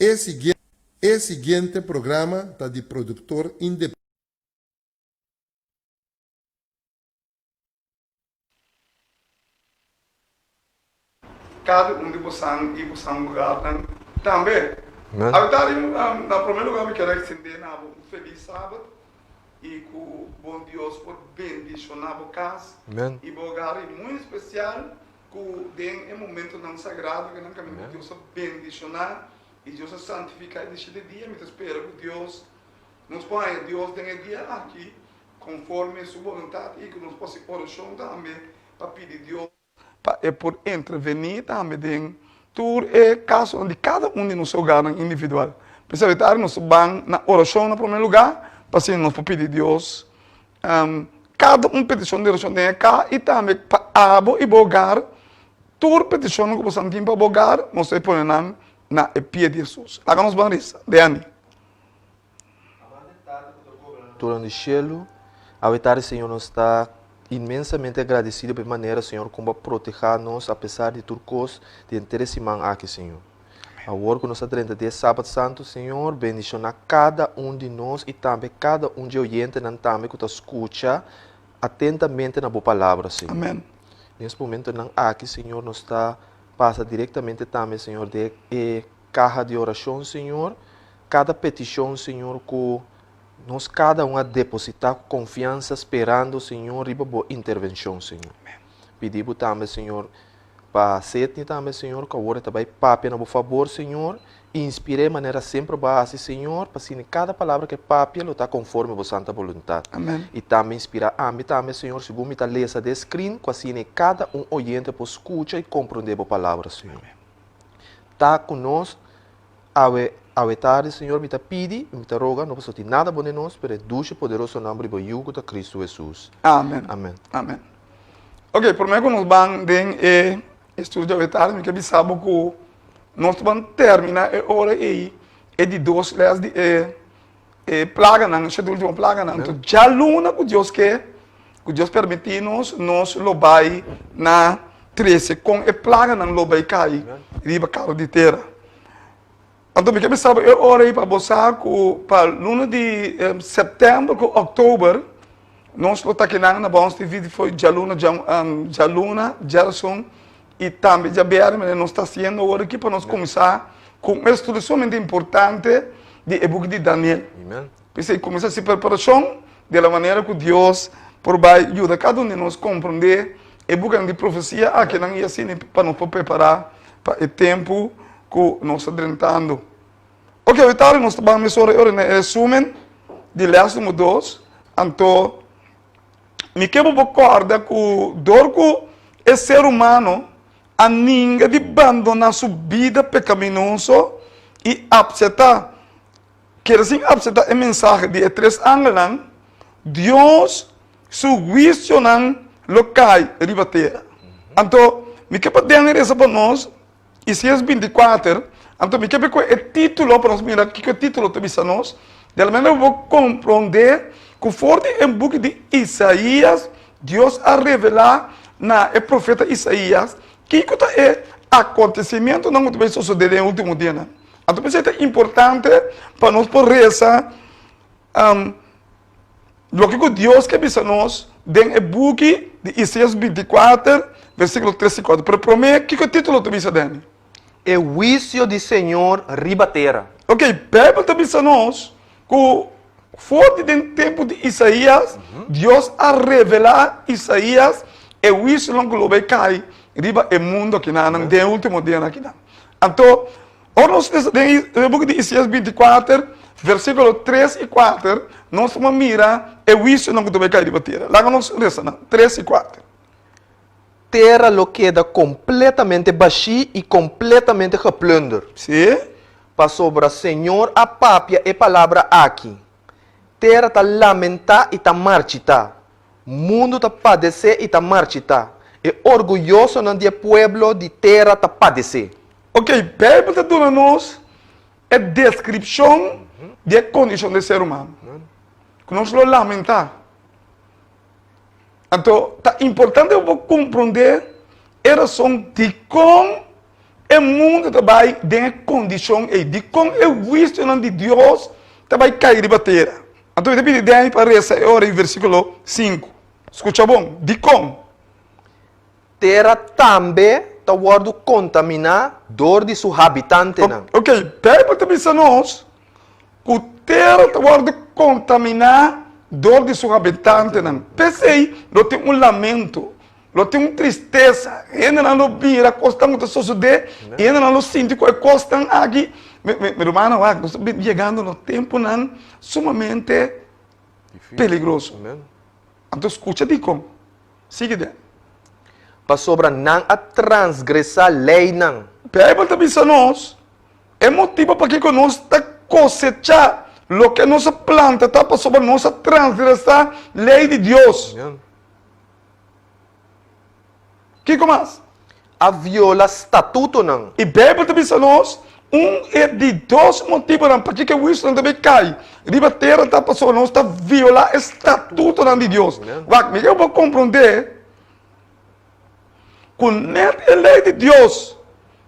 E E siguiente programa ta di productor independiente. Kada un di bosan i bosan hogarnan tambe. Awe na prome lugar mi kier a extende na bo un feliz Sabat i ku bon Dios por bendiciona bo kas i bo hogar i muy especial ku den e momentonan sagrado ku nan kaminda ku Dios a bendiciona i Dios a santifica e di shete dia mi ta spera ku Dios nos por haña Dios den e dia aki konforme su boluntat i ku nos por hasi orashon tambe pa pidi Dios pa e por intervení tambe den tur e kasonan di kada un di nos hogarnan individual. P'esei awor nos ta ban na orashon na promé lugá, pa asina nos por pidi Dios kada un petishon di orashon den e ka i tambe pa abo i bo hogar, tur petishonnan ku boso tin pa bo hogar, nos ta pone nan na e pia di Hesus. Laga nos ban resa. Danny. Amante Tata ku ta goberná tur di shelu, awe tardi Señor nos ta inmensamente agradesido pa e manera Señor kon bo a protehá nos apesar di tur kos di henter e siman aki Señor. Awor ku nos a drenta di e Sabat Santu Señor, bendishoná kada un di nos i tambe kada un dje oyentenan tambe ku ta skucha atentamente na bo palabra Señor. Amen. Den es momentonan aki Señor nos ta pasa direktamente tambe Señor den e Kaha di orashon, Señor, kada petishon, Señor, ku nos kada un a depositá ku konfiansa sperando, Señor, riba Bo intervenshon, Señor. Pidi Bo tambe, Señor, pa Sidney tambe, Señor, ku awor e ta bai papia na Bo fabor, Señor. Inspir'é manera semper Bo a hasi, Señor, pa asina kada palabra ku e papia lo ta konforme Bo santa boluntat. I tambe inspirá ami tambe, Señor, segun mi ta lesa den screen, ku asina kada un oyente por skucha i komprondé Bo palabra, Señor. Ta ku nos awe awe tardi, Señor, mi ta pidi i mi ta roga, no pasobra tin nada bon den nos, pero e dushi poderoso nomber di bo Yu ku ta Kristu Hesus. Amen. Amen. Amen. Ok, promé ku nos ban den e estudio di awe tardi, mi ke bisa bo ku nos ta ban terminá e ora ei e di dos lès di e E plaganan, shete ultimo plaganan. Anto djaluna ku Dios ke, ku Dios permití nos, nos lo bai na trese kon e plaganan lo bai kai riba kara di tera. Anto mi ke bisa bo e ora ei pa bo sa ku pa luna di sèptèmber ku òktober nos lo ta kinan na Bounce TV di for djaluna djaluna, djarason i tambe djabièrnè manera nos ta hasiendo awor aki pa nos kuminsá ku un estudio sumamente importante di e buki di Daniel. P'esei kuminsá hasi preparashon di la manera ku Dios por bai yuda kada un di nos komprondé e bukinan di profesia akinan i asina pa nos por prepará pa e tempu ku nos ta drentando. Oke, awe tardi nos ta ban mesora e ora na e resumen di lès numero dos, anto. Mi ke bo por kòrda ku dor ku e ser humano a ninga di bandoná su bida pekaminoso i apseptá, keda sin apseptá e mensahe di e tres angelnan, Dios su huisionan lo kai riba tera. Anto, mi ke pa Daniel resa pa nos. Isaías binti kuater, anto mi ke pe ku e título pa nos mira kiko e título ta bisa nos, di la manera bo por komprondé ku for di e buki di Isaías Dios a revelá na e profeta Isaías kiko ta e akontesimentunan ku ta bai sosodé den e último dianan. Anto p'esei ta importante pa nos por resa. Loke ku Dios ke bisa nos den e buki di Isaías binti kuater, versíkulo tres i kuater. Pero promé, kiko e título ta bisa, Danny? E huisio di Señor riba tera. Ok, Beibel ta bisa nos ku for di den tempu di Isaías, Dios a revelá Isaías e huisionan ku lo bai kai riba e mundu akinanan den e último dianan akinan. Anto, Ora nos lesa den e buki di Isaías binti kuater, versíkulo tres i kuater, nos ta mira e huisionan ku ta bai kai riba tera. Laga nos lesa nan, tres i kuater. Tera lo keda kompletamente bashí i kompletamente geplunder. Sí. Pasobra Señor a papia e palabra aki, Tera ta lamentá i ta marchitá, Mundu ta padesé i ta marchitá, e orguyosonan di e pueblo di tera ta padesé. Ok, Beibel ta duna nos e deskripshon di e kondishon di e ser humano, ku nos lo lamentá. Anto ta importante pa bo komprondé e rason dikon. e mundu ta bai den e kondishon ei? Dikon e huisionan di Dios ta bai kai riba tera? Anto mi ta pidi Danny pa resa e ora ei versíkulo sinku. Skucha bon, dikon? Tera tambe ta wòrdu kontaminá dor di su habitantenan. Ok, Beibel ta bisa nos ku tera ta wòrdu kontaminá dor di su habitantenan. P'esei lo tin un lamento, lo tin un tristesa, hendenan lo bira kosnan ku ta sosodé i hendenan lo sinti ku e kosnan aki, mi rumannan wak, nos ta yegando na tempunan sumamente peligroso. Anto skucha dikon. Sigui den. Pasobra nan a transgresá leinan. Beibel ta bisa nos, e motibu pakiko nos ta kosechá loke nos a planta ta pasobra nos a transgresá lei di Dios. Kiko mas? A viola statutonan. I Beibel ta bisa nos, un e di dos motibunan pakiko e huisionan ta bay kai riba tera ta pasobra nos ta viola e statutonan di Dios. Wak, mi ke bo komprondé ku nèt e lei di Dios,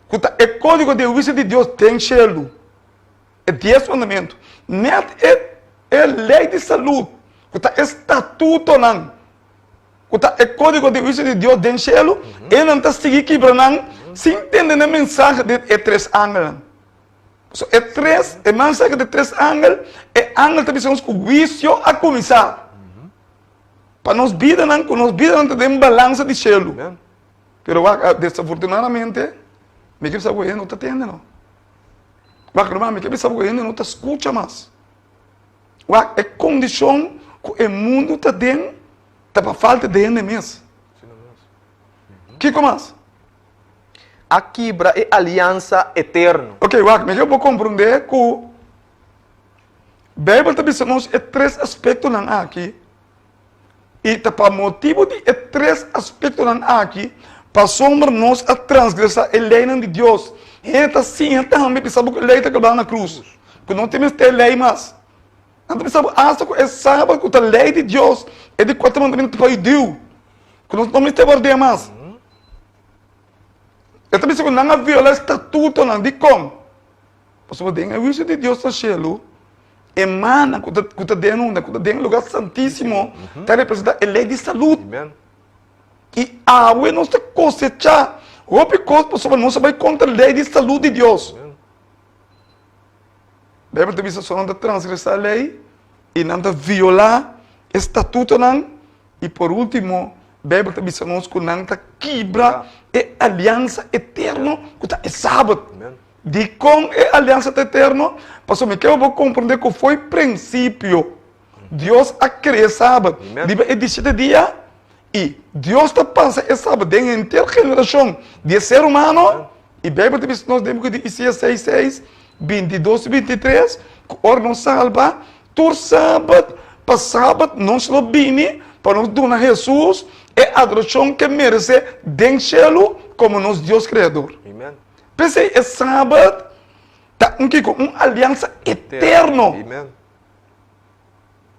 ku ta e kódigo di e huisio di Dios den shelu, e dies mandamentu, nèt e e lei di salud, ku ta e statutonan, ku ta e kódigo di huisio di Dios den shelu, e nan ta sigui kibra nan sin tende na mensahe di e tres angelnan. So e tres, e mensahe di tres angel, e angel ta bisa nos ku huisio a kuminsá. Pa nos bidanan, ku nos bidanan ta den balansa di shelu. Pero wak, desafortunadamente, mi ke bisa ku hende no ta tende no. Wak, ruman, mi ke bisa ku hende no ta skucha mas. Wak, e kondishon ku e mundu ta den ta pa falta di hende mes. Kiko mas? A kibra e aliansa eterno. Ok, wak, mi ke bo komprondé ku Beibel ta bisa nos e tres aspektonan aki I ta pa motibu di e tres aspektonan aki, pasobra nos a transgresá e leinan di Dios. Hende ta siña tambe bisa bo ku e lei ta klabá na krus, ku no tin mester lei mas. Nan ta bisa bo asta ku e sabat ku ta lei di Dios, e di kuater mandamentu ta pa hudiu, ku nos no mester ward'é mas. E ta bisa ku nan a violá e statutonan. Dikon? Pasobra den e huisio di Dios na shelu, e mana ku ta ku ta den unda, ku ta den e lugar santísimo, ta representá e lei di salud. I awe nos ta kosechá hopi kos pasobra nos a bai kontra lei di salud di Dios. Beibel ta bisa so nan ta transgresá lei i nan ta violá e statutonan I por último, Beibel ta bisa nos ku nan ta kibra e aliansa eterno ku ta e Sabat. Dikon e aliansa ta eterno? Pasobra mi ke bo komprondé ku fo'i prinsipio Dios a krea e Sabat riba e di shete dia i Dios ta pasa e Sabat den henter generashon di e ser humano. I Beibel ta bisa nos den buki di Isaías seis seis, bintidos i bintitres ku ora nos salba, Tur sabat pa sabat nos lo bini pa nos duna Hesus e adorashon ke meresé den shelu komo nos Dios Kreador. P'esei e sabat ta un kiko? Un aliansa eterno.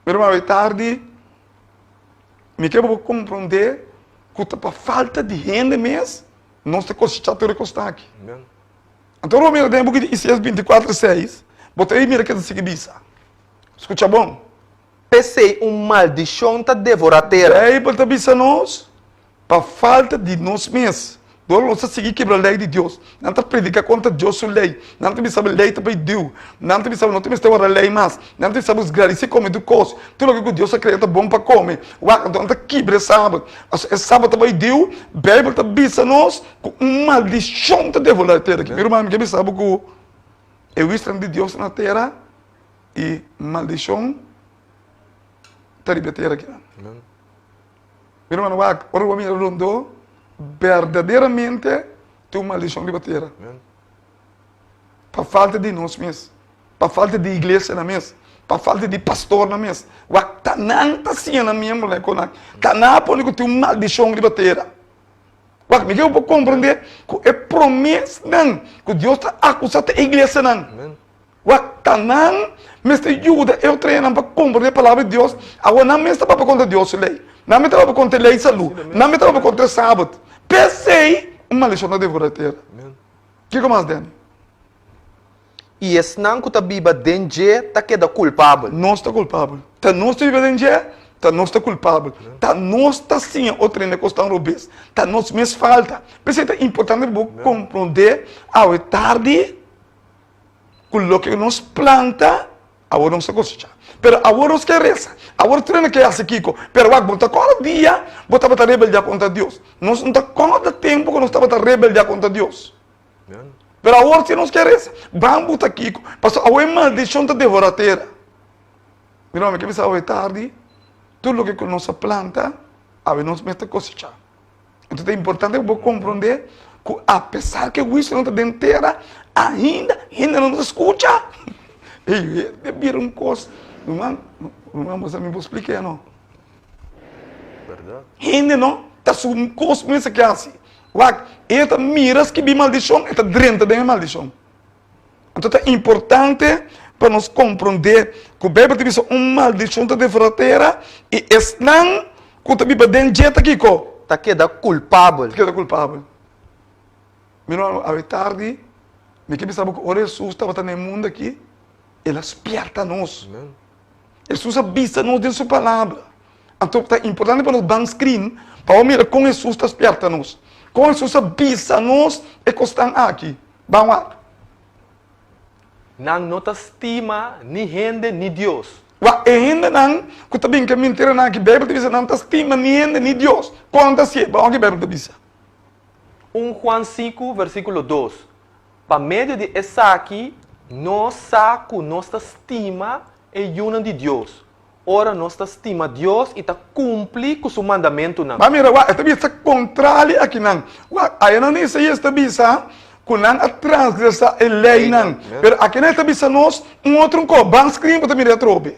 Mi ruman, awe tardi mi ke pa bo komprondé ku ta pa falta di hende mes nos ta kosechá tur e kos aki. Anto ora bo mira den e buki di Isaías 24, 6, bo ta mira ke ta sigui bisa. Skucha bon. P'esei un maldishon ta devorá tera. Beibel ta bisa nos, Pa falta di nos mes, dor nos ta sigui kibra lei di Dios. Nan ta prediká kontra Dios su lei. Nan ta bisa bo lei ta paidiu. Nan ta bisa bo no ta mester warda lei mas. Nan ta bisa bo sgradisí kome tur kos. Tur loke ku Dios a krea ta bon pa kome. Wak, anto nan ta kibra e sabat. Pasobra e sabat ta paidiu, Beibel ta bisa nos Ku un maldishon ta devolá e tera aki. Mi ruman, mi ke bisa bo ku e wisnan di Dios ta na tera i maldishon ta riba e tera aki. Mi ruman, wak, ora bo mira rondó, berdaderamente tin un maldishon riba tera. Pa falta di nos mes, pa falta di iglesianan mes, pa falta di pastornan mes. Wak, ta nan ta siña nan miembronan ku nan, ta nan a pone ku tin un maldishon riba tera. Wak, mi ke bo komprendé ku e promesnan ku Dios ta akusá ta e iglesianan. Wak, ta nan mester yuda e otronan pa komprendé e palabra di Dios. Awor nan mes ta papia kontra Dios su lei. Nan mes ta papia kontra e lei di salú. Nan mes ta papia kontra e sabat. P'esei un maldishon ta devorá e tera. Kiko mas, Danny? I esnan ku ta biba den dje ta keda kulpabel. Nos ta kulpabel. Ta nos ta biba den dje, ta nos ta kulpabel. Ta nos ta siña otro hende kos tan robes. Ta nos mes falta. P'esei ta importante pa bo komprondé awe tardi ku loke nos planta, awor nos ta kosechá. Pero awor nos ke resa, awor tur hende ke hasi kiko. Pero wak, bo ta kòrda dia bo tabata rebeldiá kontra Dios. Nos no ta kòrda tempu ku nos tabata rebeldiá kontra Dios. Pero awor si nos ke resa, ban buta kiko, pasobra awor e maldishon ta devorá tera. Mira, mi ke bisa awe tardi, tur loke ku nos a planta, awe nos mes ta kosechá. Enton ta importante ku bo komprondé ku apesar ku e huisionan ta den tera, ainda hendenan no ta skucha. Ey, e bira un kos, ruman, ruman bo sa mi por splik'é no. Hende no ta su kos mes a ke hasi. Wak, e ta mira skibí maldishon, e ta drenta den e maldishon. Anto ta importante pa nos komprondé ku Beibel ta bisa un maldishon ta devorá tera i esnan ku ta biba den dje ta kiko? Ta keda kulpabel. Ta keda kulpabel. Mi ruman, awe tardi mi ke bisa bo ku ora Hesus tabata na e mundu aki, el a spièrta nos. Hesus a bisa nos den su palabra. Anto ta importante pa nos ban screen pa bo mira kon Hesus ta spièrta nos. Kon Hesus a bisa nos e kosnan aki. Ban wak. Nan no ta stima ni hende ni Dios. Wak, e hendenan ku ta bin ku e mintiranan aki, Beibel ta bisa nan ta stima ni hende ni Dios. Kon nan ta hasié? Ban wak e Beibel ta bisa. Un Juan sinku, versíkulo dos, Pa medio di esaki nos sa ku nos ta stima e yunan di Dios, ora nos ta stima Dios i ta kumpli ku su mandamentunan. Ba mira, wak, e ta bisa kontrali akinan. Wak, ayanan na Isaías ta bisa ku nan a transgresá e leinan, pero akinan e ta bisa nos un otro un kos. Ban screen bo ta mira e atrobe.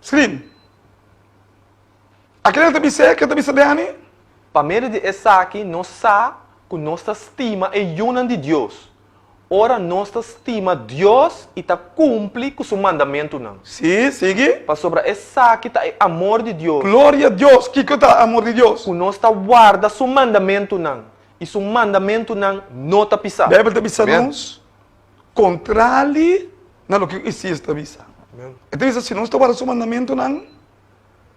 Screen. Akinan e ta bis'é, ke ta bisa Danny? Pa medio di esaki nos sa ku nos ta stima e yunan di Dios, ora nos ta stima Dios i ta kumpli ku su mandamentunan. Sí, sigui. Pasobra esaki ta e amor di Dios. Gloria Dios! Kiko ta amor di Dios? Ku nos ta warda su mandamentunan, i su mandamentunan no ta pisá. Beibel ta bisa nos kontrali na loke Isaías ta bisa. E ta bisa si nos ta warda su mandamentunan,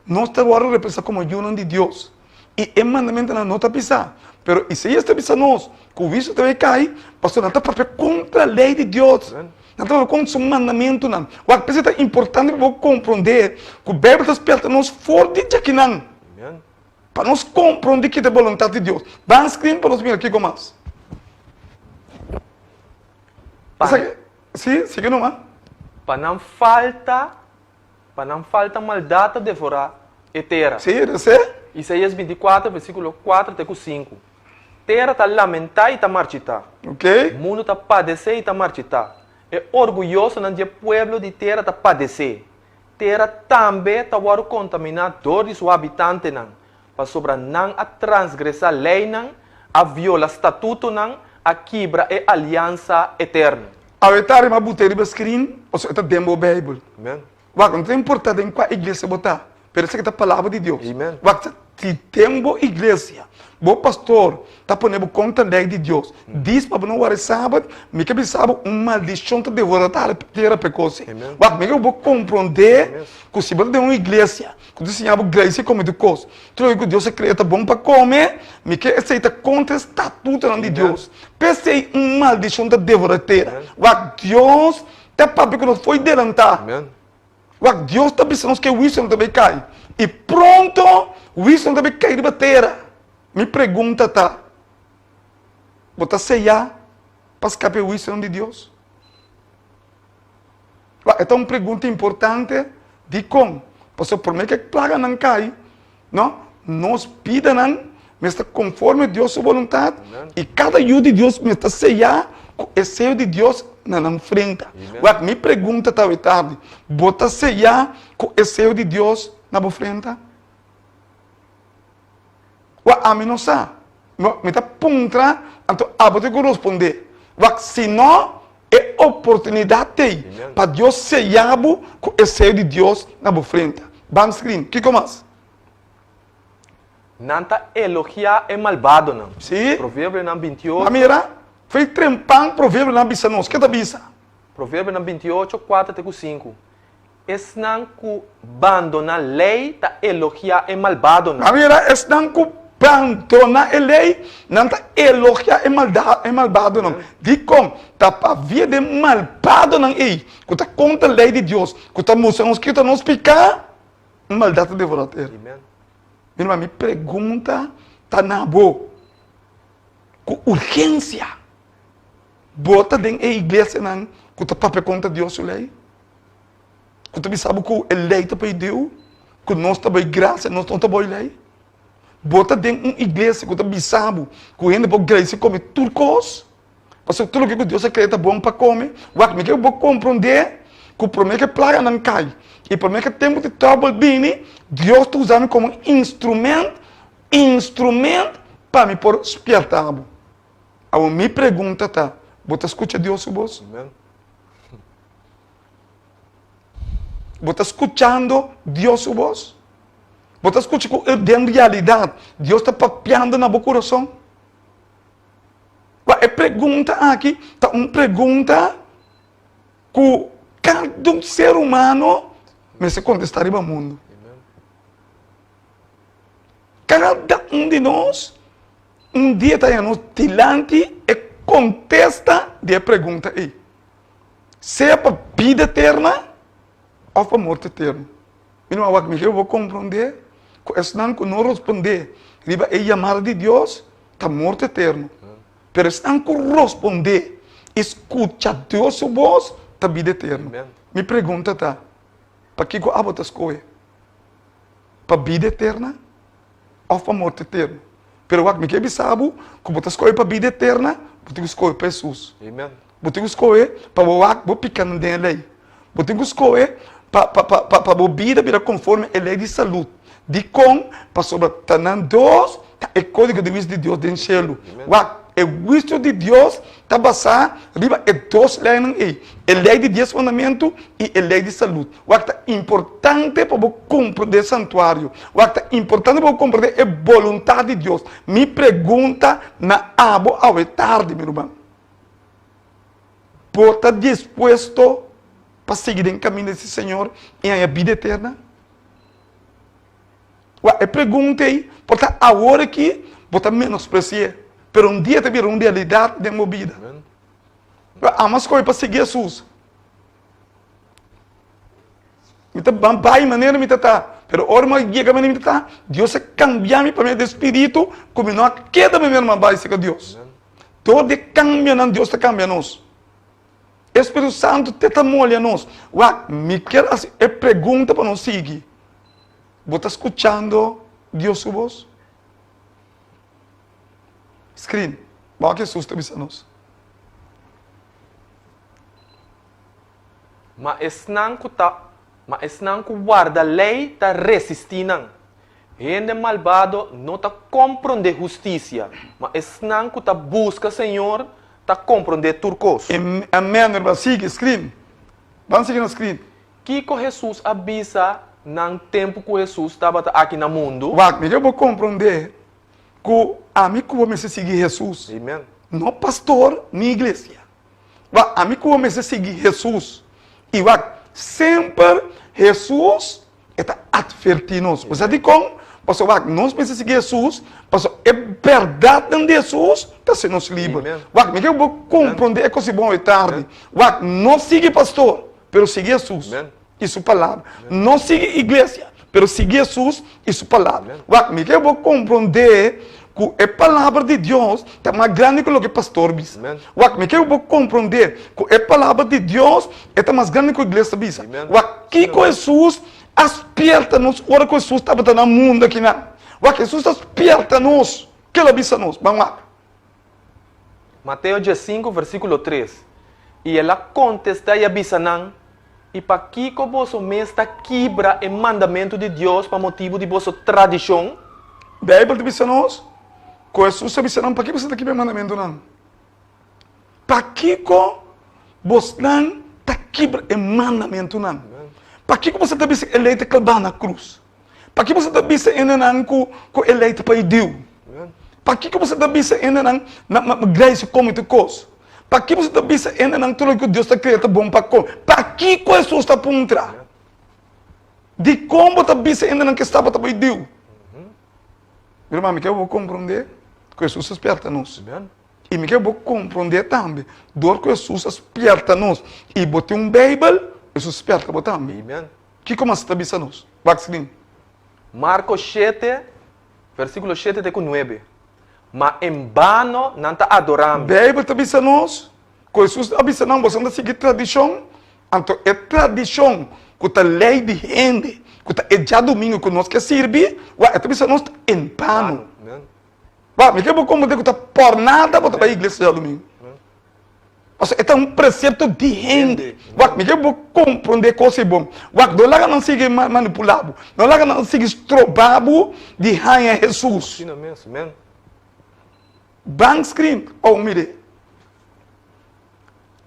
Nos ta wòrdu represá komo yunan di Dios, i e mandamentunan no ta pisá. Pero Isaías ta bisa nos ku huisio ta bai kai pasobra nan ta papia kontra lei di Dios, nan ta papia kontra su mandamentunan. Wak, p'esei ta importante pa bo komprondé ku Beibel ta spierta nos for di djakinan pa nos komprondé ki ta e boluntat di Dios. Ban skrin pa nos mira kiko mas. Sí, sigui numa. Pa nan falta Pa nan falta maldat ta devorá e tera. Sí, resé. Isaías 24, versíkulo 4 te ku 5. Tera ta lamentá i ta marchitá. Ok. Mundu ta padesé i ta marchitá. E orguyosonan dje pueblo di tera ta padesé. Tera tambe ta wòrdu kontaminá dor di su habitantenan, pasobra nan a transgresá leinan, a viola statutonan, a kibra e aliansa eterno. Awe ta rima bute riba screen pasobra e ta den bo Bijbel. Amen. Wak, no ta importa den kua iglesia bo ta, pero esaki ta palabra di Dios. Amen. Wak, si den bo iglesia, bo pastor ta pone bo kontra lei di Dios, dis pa bo no wòrdu e sabat, mi ke bisa bo un maldishon ta devora tera pa e kos ei. Amen. Wak, mi ke bo komprondé Amen. ku si bo ta den un iglesia ku ta siña bo gracia i kome tur kos, Tur loke ku Dios a krea ta bon pa kome, mi ke esei ta kontra e statutonan di Dios. P'esei un maldishon ta devorá tera. Wak, Dios ta papia ku nos fo'i delantá. Wak, Dios ta bisa nos ku e huisionan ta bai kai. I pronto huisionan ta bai kai riba tera. Mi pregunta ta, Bo ta seyá pa skapa e huisionan di Dios? Wak, e ta un pregunta importante. Dikon? Pasobra promé ku e plaganan kai, no, nos bidanan mester konforme Dios su boluntat i kada yu di Dios mester seyá ku e seyo di Dios na nan frenta. Wak, mi pregunta ta awe tardi, bo ta seyá ku e seyo di Dios na bo frenta? Wak, ami no sa. Mi ta puntra, anto abo tin ku rospondé. Wak, si no, e oportunidat t'ei pa Dios seya bo ku e seyo di Dios na bo frenta. Ban screen. Kiko mas? Nan ta elogiá e malbadonan. Sí. Proverbionan 28. A mira. Fei trempan Proverbionan a bisa nos. Ke ta bisa? Proverbionan 28, 4 te ku 5. Esnan ku bandoná lei ta elogiá e malbadonan. A mira, esnan ku bandoná e lei, nan ta elogiá e malda, e malbadonan. Dikon? Ta pabia di e malbadonan ei, ku ta kontra lei di Dios, ku ta mustra nos kiko ta nos piká, maldat ta devorá tera. Mi ruman, mi pregunta ta na bo, ku urgensia, bo ta den e iglesianan ku ta papia kontra Dios su lei? Ku ta bisa bo ku e lei ta pediu, ku nos ta bai grasia, nos no ta bai lei? Bo ta den un iglesia ku ta bisa bo ku hende por grasia kome tur kos? Pasobra tur loke ku Dios a krea ta bon pa kome. Wak, mi ke bo komprondé ku promé ku e plaganan kai i promé ku e tempu di tròbel bini, Dios ta usa mi komo instrument, instrument pa mi por spièrta bo. Awor mi pregunta ta, bo ta skucha Dios su bos? Bo ta skuchando Dios su bos? Bo ta skucha ku den realidat Dios ta papiando na bo kurason? Wak, e pregunta aki ta un pregunta ku kada un ser humano mester kontestá riba mundu. Kada un di nos un dia ta haña nos dilanti e kontesta di e pregunta ei. Sea pa bida eterna òf pa morto eterno. Mi no a wak mihé bo komprondé ku esnan ku no rospondé riba e yamada di Dios ta morto eterno. Pero esnan ku rospondé i skucha Dios su bos ta bida eterno. Mi pregunta ta, pakiko abo ta skohe? Pa bida eterna òf pa morto eterno? Pero wak mi ke bisa bo ku bo ta skohe pa bida eterna, bo tin ku skohe pa Hesus. Bo tin ku skohe pa bo wak bo pikanan den e lei. Bo tin ku skohe pa pa pa pa pa bo bida bira konforme e lei di salud. Dikon? Pasobra ta nan dos ta e kódigo di huisio di Dios den shelu. Wak, e huisio di Dios ta basá riba e dos leinan ei, e lei di dies mandamentu i e lei di salud. Wak, ta importante pa bo komprondé santuario. Wak, ta importante pa bo komprondé e boluntat di Dios. Mi pregunta na abo awe tardi, mi ruman. Bo ta dispuesto pa sigui den kaminda di Señor i haña bida eterna? Wak, e pregunta ei por ta awor aki bo ta menospresi'é, pero un dia ta bira un realidat den bo bida. Wak, amo a skohe pa sigui Hesus. Mi ta ban bai manera mi ta ta, pero ora mi a yega manera mi ta ta, Dios a kambia mi pa medio di Spiritu ku mi no a keda manera mi a bai serka Dios. Dor di e kambionan Dios ta kambia nos. E Spiritu Santu te ta molia nos. Wak, mi kier hasi e pregunta pa nos sigui. Bo ta skuchando Dios su bos? Screen, Wak Hesus ta bisa nos. Ma esnan ku ta ma esnan ku warda lei ta resistí nan. Hende malbado no ta komprondé hustisia, ma esnan ku ta buska Señor ta komprondé tur kos. Amen hermano sigui screen ban sigui na screen. Kiko Hesus a bisa nan tempu ku Hesus tabata aki na mundu? Wak, mi ke bo komprondé ku ami ku bo mester sigui Hesus, no pastor ni iglesia. Wak, ami ku bo mester sigui Hesus. I wak, semper Hesus e ta atvertí nos. Bo sa dikon? Pasobra wak, nos mester sigui Hesus, pasobra e bèrdatnan di Hesus ta hasi nos liber. Wak, mi ke bo komprondé e kos di bon awe tardi. Wak, no sigui pastor, pero sigui Hesus. I su palabra. No sigui iglesia, pero sigui Hesus i su palabra. Wak, mi ke bo komprondé ku e palabra di Dios ta mas grandi ku loke pastor bisa. Wak, mi ke bo komprondé ku e palabra di Dios e ta mas grandi ku iglesia ta bisa. Wak, kiko Hesus a spierta nos ora ku Hesus tabata na mundu akinan? Wak, Hesus a spierta nos. Ke el a bisa nos? Ban wak. Mateo diesinku, versíkulo tres, I el a kontestá i a bisa nan, I pakiko boso mes ta kibra e mandamentu di Dios pa motibu di boso tradishon? Beibel ta bisa nos ku Hesus a bisa nan, Pakiko boso ta kibra e mandamentunan? Pakiko bosnan ta kibra e mandamentunan? Pakiko boso ta bisa e lei ta klabá na krus? Pakiko boso ta bisa hendenan ku e lei ta pa e diu? Pakiko boso ta bisa hendenan na greisi kome tur kos? Pakiko boso ta bisa hendenan tur loke ku Dios ta krea ta bon pa kome? Pakiko Hesus ta puntra? Dikon bo ta bisa hendenan ku e staba ta bai diu? Mi ruman, mi ke bo komprondé ku Hesus a spièrta nos. I mi ke bo komprondé tambe, dor ku Hesus a spièrta nos i bo tin un Beibel, Hesus spièrta bo tambe. Kiko mas e ta bisa nos? Wak skrin. Marko shete, versíkulo shete te ku nuebe, Ma en bano nan ta adorá mi. Beibel ta bisa nos ku Hesus a bisa nan, Boso ta sigui tradishon, anto e tradishon ku ta lei di hende, ku ta e djadumingu ku nos ke sirbi, wak, e ta bisa nos ta en bano. Wak, mi ke bo komprendé ku ta por nada bo ta bai iglesia djadumingu. Pasobra e ta un presepto di hende. Wak, mi ke bo komprondé kos ei bon. Wak, no laga nan sigui manipulá bo. No laga nan sigui strobá bo di haña Hesus. Asina mes, amen. Ban screen pa bo mir'é.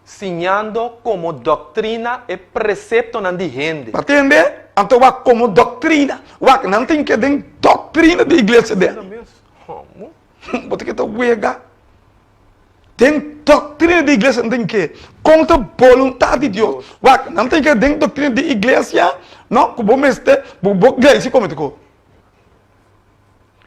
Siñando komo doktrina e preseptonan di hende. Bo tende? Anto wak, komo doktrina. Wak, nan tin ke den doktrina di iglesia den. Asina mes. Homo. Bo ta ke ta wega. Den doktrina di iglesia nan tin ke kontra boluntat di Dios. Wak, nan tin ke den doktrina di iglesia, no, ku bo mester, bo bo greisi kome toko.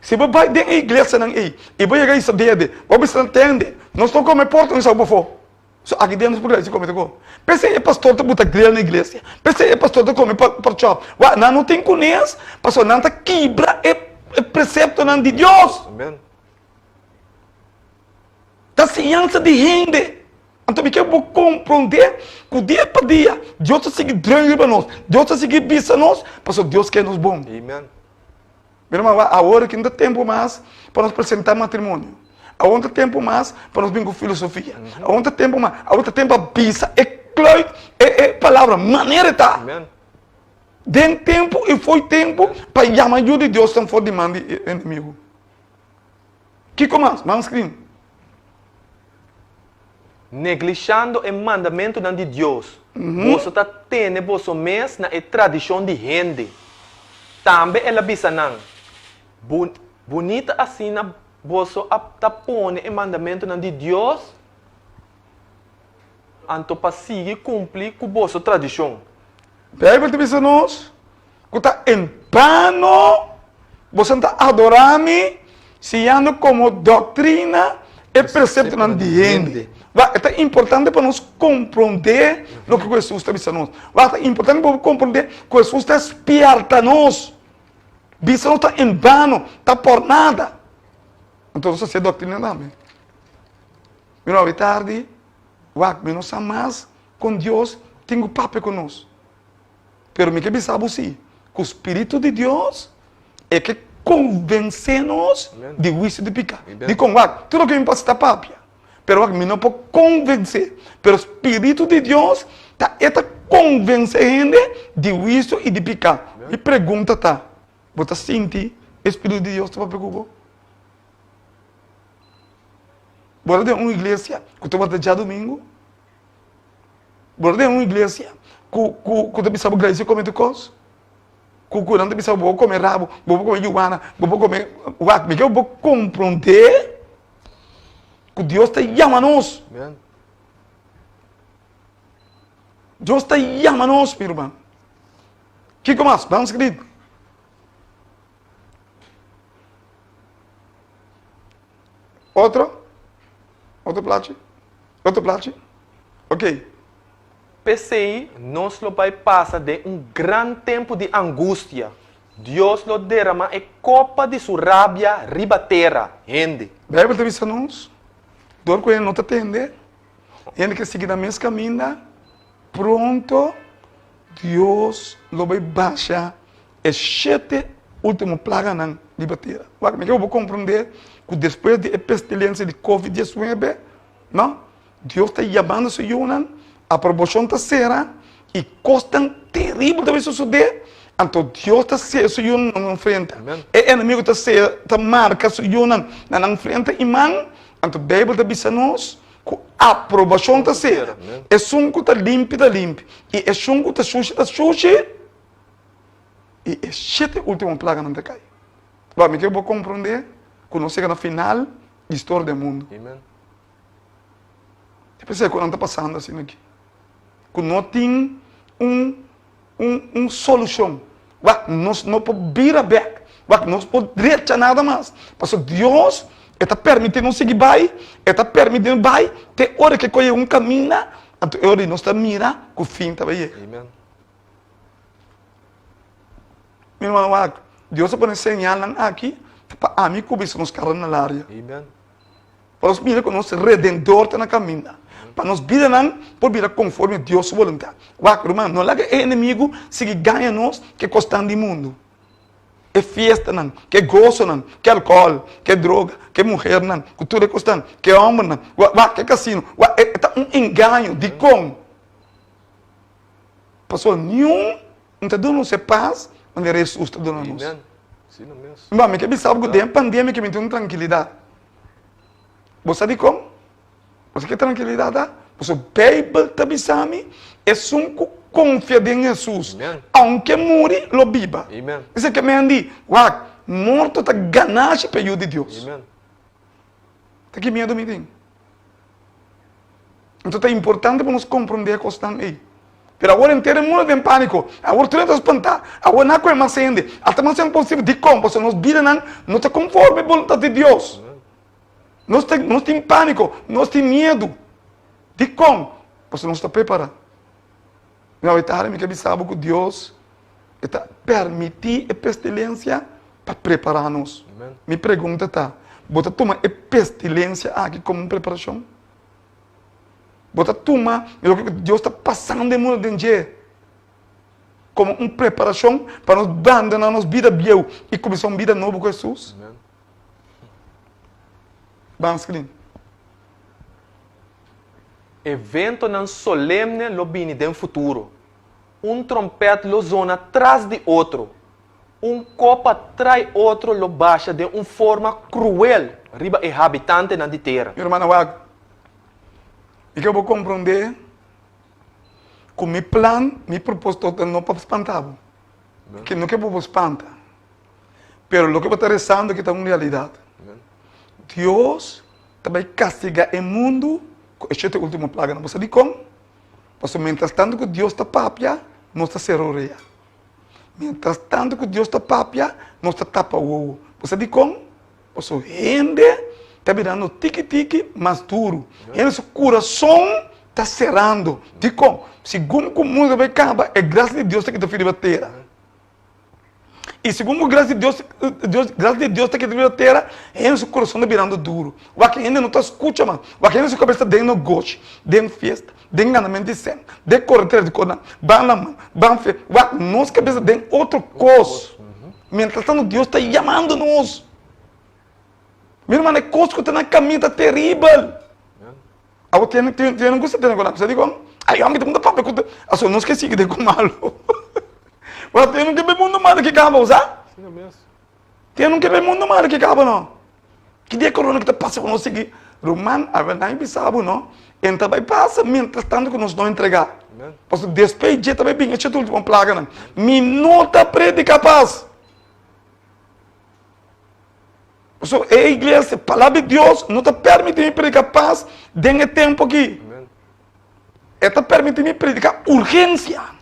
Si bo bai den e iglesianan ei, i bo yega isa dede, bo bisa nan tende, nos no kome porta, nos sa bo pafó. So aki den nos por greisi kome toko. P'esei e pastor ta buta grill na iglesia, p'esei e pastor ta kome pork chop. Wak, nan no tin kunes, pasobra nan ta kibra e preseptonan di Dios. Amen. Ta siñansa di hende. Anto mi ke bo komprondé ku dia pa dia Dios ta sigui drùi riba nos, Dios ta sigui bisa nos, pasobra Dios ke nos bon. Amen. Mi ruman, wak, awor aki no ta tempu mas pa nos presentá matrimonio. Awor no ta tempu mas pa nos bin ku filosofia. Awor no ta tempu mas, awor ta tempu pa bisa e kluit, e e palabra manera e ta. Amen. Den tempu i fo'i tempu pa yama yu di Dios tan for di man di e enemigu. Kiko mas? Ban screen. Neglishando e mandamentunan di Dios, boso ta tene boso mes na e tradishon di hende. Tambe el a bisa nan, Bunita asina boso a ta pone e mandamentunan di Dios anto pa sigui kumpli ku boso tradishon. Beibel ta bisa nos ku ta en bano boso ta adorá mi siñando komo doktrina e preseptonan di hende. Wak, e ta importante pa nos komprondé loke ku Hesus ta bisa nos. Wak, ta importante pa bo komprondé ku Hesus ta spièrta nos. Bisa nos ta en bano, ta por nada. Anto nos ta hasié doktrina tambe. Mira, awe tardi, wak, mi no sa mas kon Dios tin ku papia ku nos. Pero mi ke bisa bo si, ku spiritu di Dios e ke konvensé nos di huisio di piká. Dikon? Wak, tur loke mi pasa ta papia, pero wak, mi no por konvensé. Pero spiritu di Dios ta e ta konvensé hende di huisio i di piká. Mi pregunta ta, bo ta sinti e spiritu di Dios ta papia ku bo? Bo ta den un iglesia ku ta wòrdu djadumingu? Bo ta den un iglesia ku ku ku ta bisa bo Gracie kome tur kos? Ku ku nan ta bisa bo bo kome rabo, bo por kome yuana, bo por kome wak. Mi ke bo komprondé ku Dios ta yama nos. Amen. Dios ta yama nos, mi ruman. Kiko mas? Ban skribi. Otro? Otro plachi? Otro plachi? Ok. P'esei nos lo bai pasa den un gran tempu di angustia. Dios lo derama e kopa di su rabia riba tera, hende. Beibel ta bisa nos, dor ku hende no ta tende, hende ke sigui nan mes kaminda, pronto Dios lo bai basha E shete ultimo plaganan riba tera. Wak, mi ke bo komprondé ku despues di e pestilensia di Covid diesnuebe, no, Dios ta yamando su yunan, aproboshon ta sera i kosnan teribel ta bin sosodé, anto Dios ta sea su yunan na nan frente. E enemigu ta sea, ta marka su yunan na nan frente i man, anto Beibel ta bisa nos ku aprobashon ta sera. Esun ku ta limpi ta limpi i esun ku ta shushi ta shushi. I e shete ultimo plaganan ta kai. Wak, mi ke bo komprondé. ku nos yega na final di historia den mundu. Amen. Ta p'esei ku nan ta pasando asina aki. Ku no tin un un un solushon. Wak, nos no por bira bèk. Wak, nos por drecha nada mas. Pasobra Dios e ta permití nos sigui bai, e ta permití nos bai te ora ku e kohe un kaminda, anto e ora ei nos ta mira ku fin ta bai yega. Amen. Mi ruman, wak, Dios a pone señalnan aki pa ami ku bisa nos kara na laria. Amen. Pa nos mira ku nos Redentor ta na kaminda, pa nos bidanan por bira konforme Dios su boluntat. Wak, ruman, no laga e enemigu sigui gaña nos ku e kosnan di mundu, e fiestanan, ku e gosonan, ku e alkohòl, ku e droga, ku e muhernan, ku tur e kosnan, ku e hòmbernan, wak, ku e kasino. Wak, e ta un engaño. Dikon? Pasobra niun no ta duna nos e pas manera Hesus ta duna nos. Bo, mi ke bisa bo ku den e pandemia ke mi tin un trankilidat. Bo sa dikon? Bo sa ke trankilidat ta? Pasobra Beibel ta bisa mi, esun ku konfia den Hesus, aunke muri, lo biba. Esei ke men di, wak, morto ta ganashi pa e yu di Dios. Ta ki miedu mi tin? Enton ta importante pa nos komprondé e kosnan ei. Pero awor henter e mundu den pániko. Awor tur hende ta spantá. Awor nan a kohe mas hende. Hasta mas hende posibel. Dikon? Pasobra nos bidanan no ta konforme boluntat di Dios. Nos ta nos tin pániko. Nos tin miedu. Dikon? Pasobra nos ta prepará. Mi awe tardi mi ke bisa bo ku Dios e ta permití e pestilensia pa prepará nos. Mi pregunta ta, bo ta tuma e pestilensia aki komo un preparashon? Bo ta tuma loke ku Dios ta pasando den mundu den dje komo un preparashon pa nos bandoná nos bida bieu i kuminsá un bida nobo ku Hesus? Ban screen. Eventonan solemne lo bini den futuro. Un trompèt lo zona tras di otro. Un kopa trai otro lo basha den un forma kruel riba e habitantenan di tera. Mi rumannan wak, mi ke bo komprondé ku mi plan, mi propósito ta no pa spanta bo. Mi no ke bo bo spanta. Pero loke bo ta resando aki ta un realidat. Dios ta bai kastigá e mundu ku e shete último plaganan. Bo sa dikon? Pasobra mientras tantu ku Dios ta papia, nos ta sera orea. Mientras tantu ku Dios ta papia, nos ta tapa wowo. Bo sa dikon? Pasobra hende ta birando tiki tiki mas duru. Hende su kurason ta serando. Dikon? Segun ku mundu ta bai kaba, e grasia di Dios ta kita fi riba tera. I segun ku grasia di Dios, Dios, grasia di Dios ta kita riba tera, hende su kurason ta birando duru. Wak hende no ta skucha mas. Wak hende su kabes ta den nogoshi, den fiesta, den ganamentu di sèn, den kore tras di kosnan, ban laman, ban fe. Wak nos kabes ta den otro kos. Mientras tanto Dios ta yamando nos. Mi hermano, e kos ku ta na kaminda ta teribel. Abo tiene tiene tiene gusta tene ku nan, sa dikon? Ay hombre, ta papia ku aso nos ke sigui den ku malu. Pero tiene ke be mundo malu ki kaba, sa? Tiene ke be mundo malu ki kaba no. Ki dia corona ki ta pasa ku nos sigui? Ruman, awe nan bisa bo no, en ta bai pasa mientras tanto ku nos no entrega. Pasobra despues dje ta bai bin e shete ultimo plaganan. Mi no ta predika pas. Pasobra e iglesia, palabra di Dios, no ta permiti mi predica pas den e tempo aki. E ta permiti mi predica urgencia.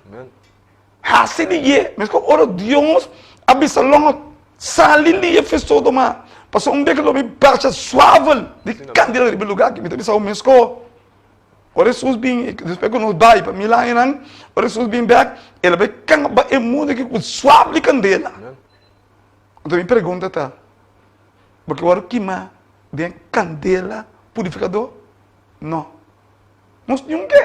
Hasi di ye. Mesco ora Dios a bisa Lot, sali di e fe Sodoma. Pasobra un beke lo mi basha suavel di candela riba e lugar aki. Mi ta bisa bo mesco. Ora Hesus bin, despues ku nos bai pa mil añanan, ora Hesus bin bek, el a bai kaba e mundu aki ku suavel di candela. Anto mi pregunta ta, bo ke wòrdu kimá den kandela purifikadó? No. Nos niun ke.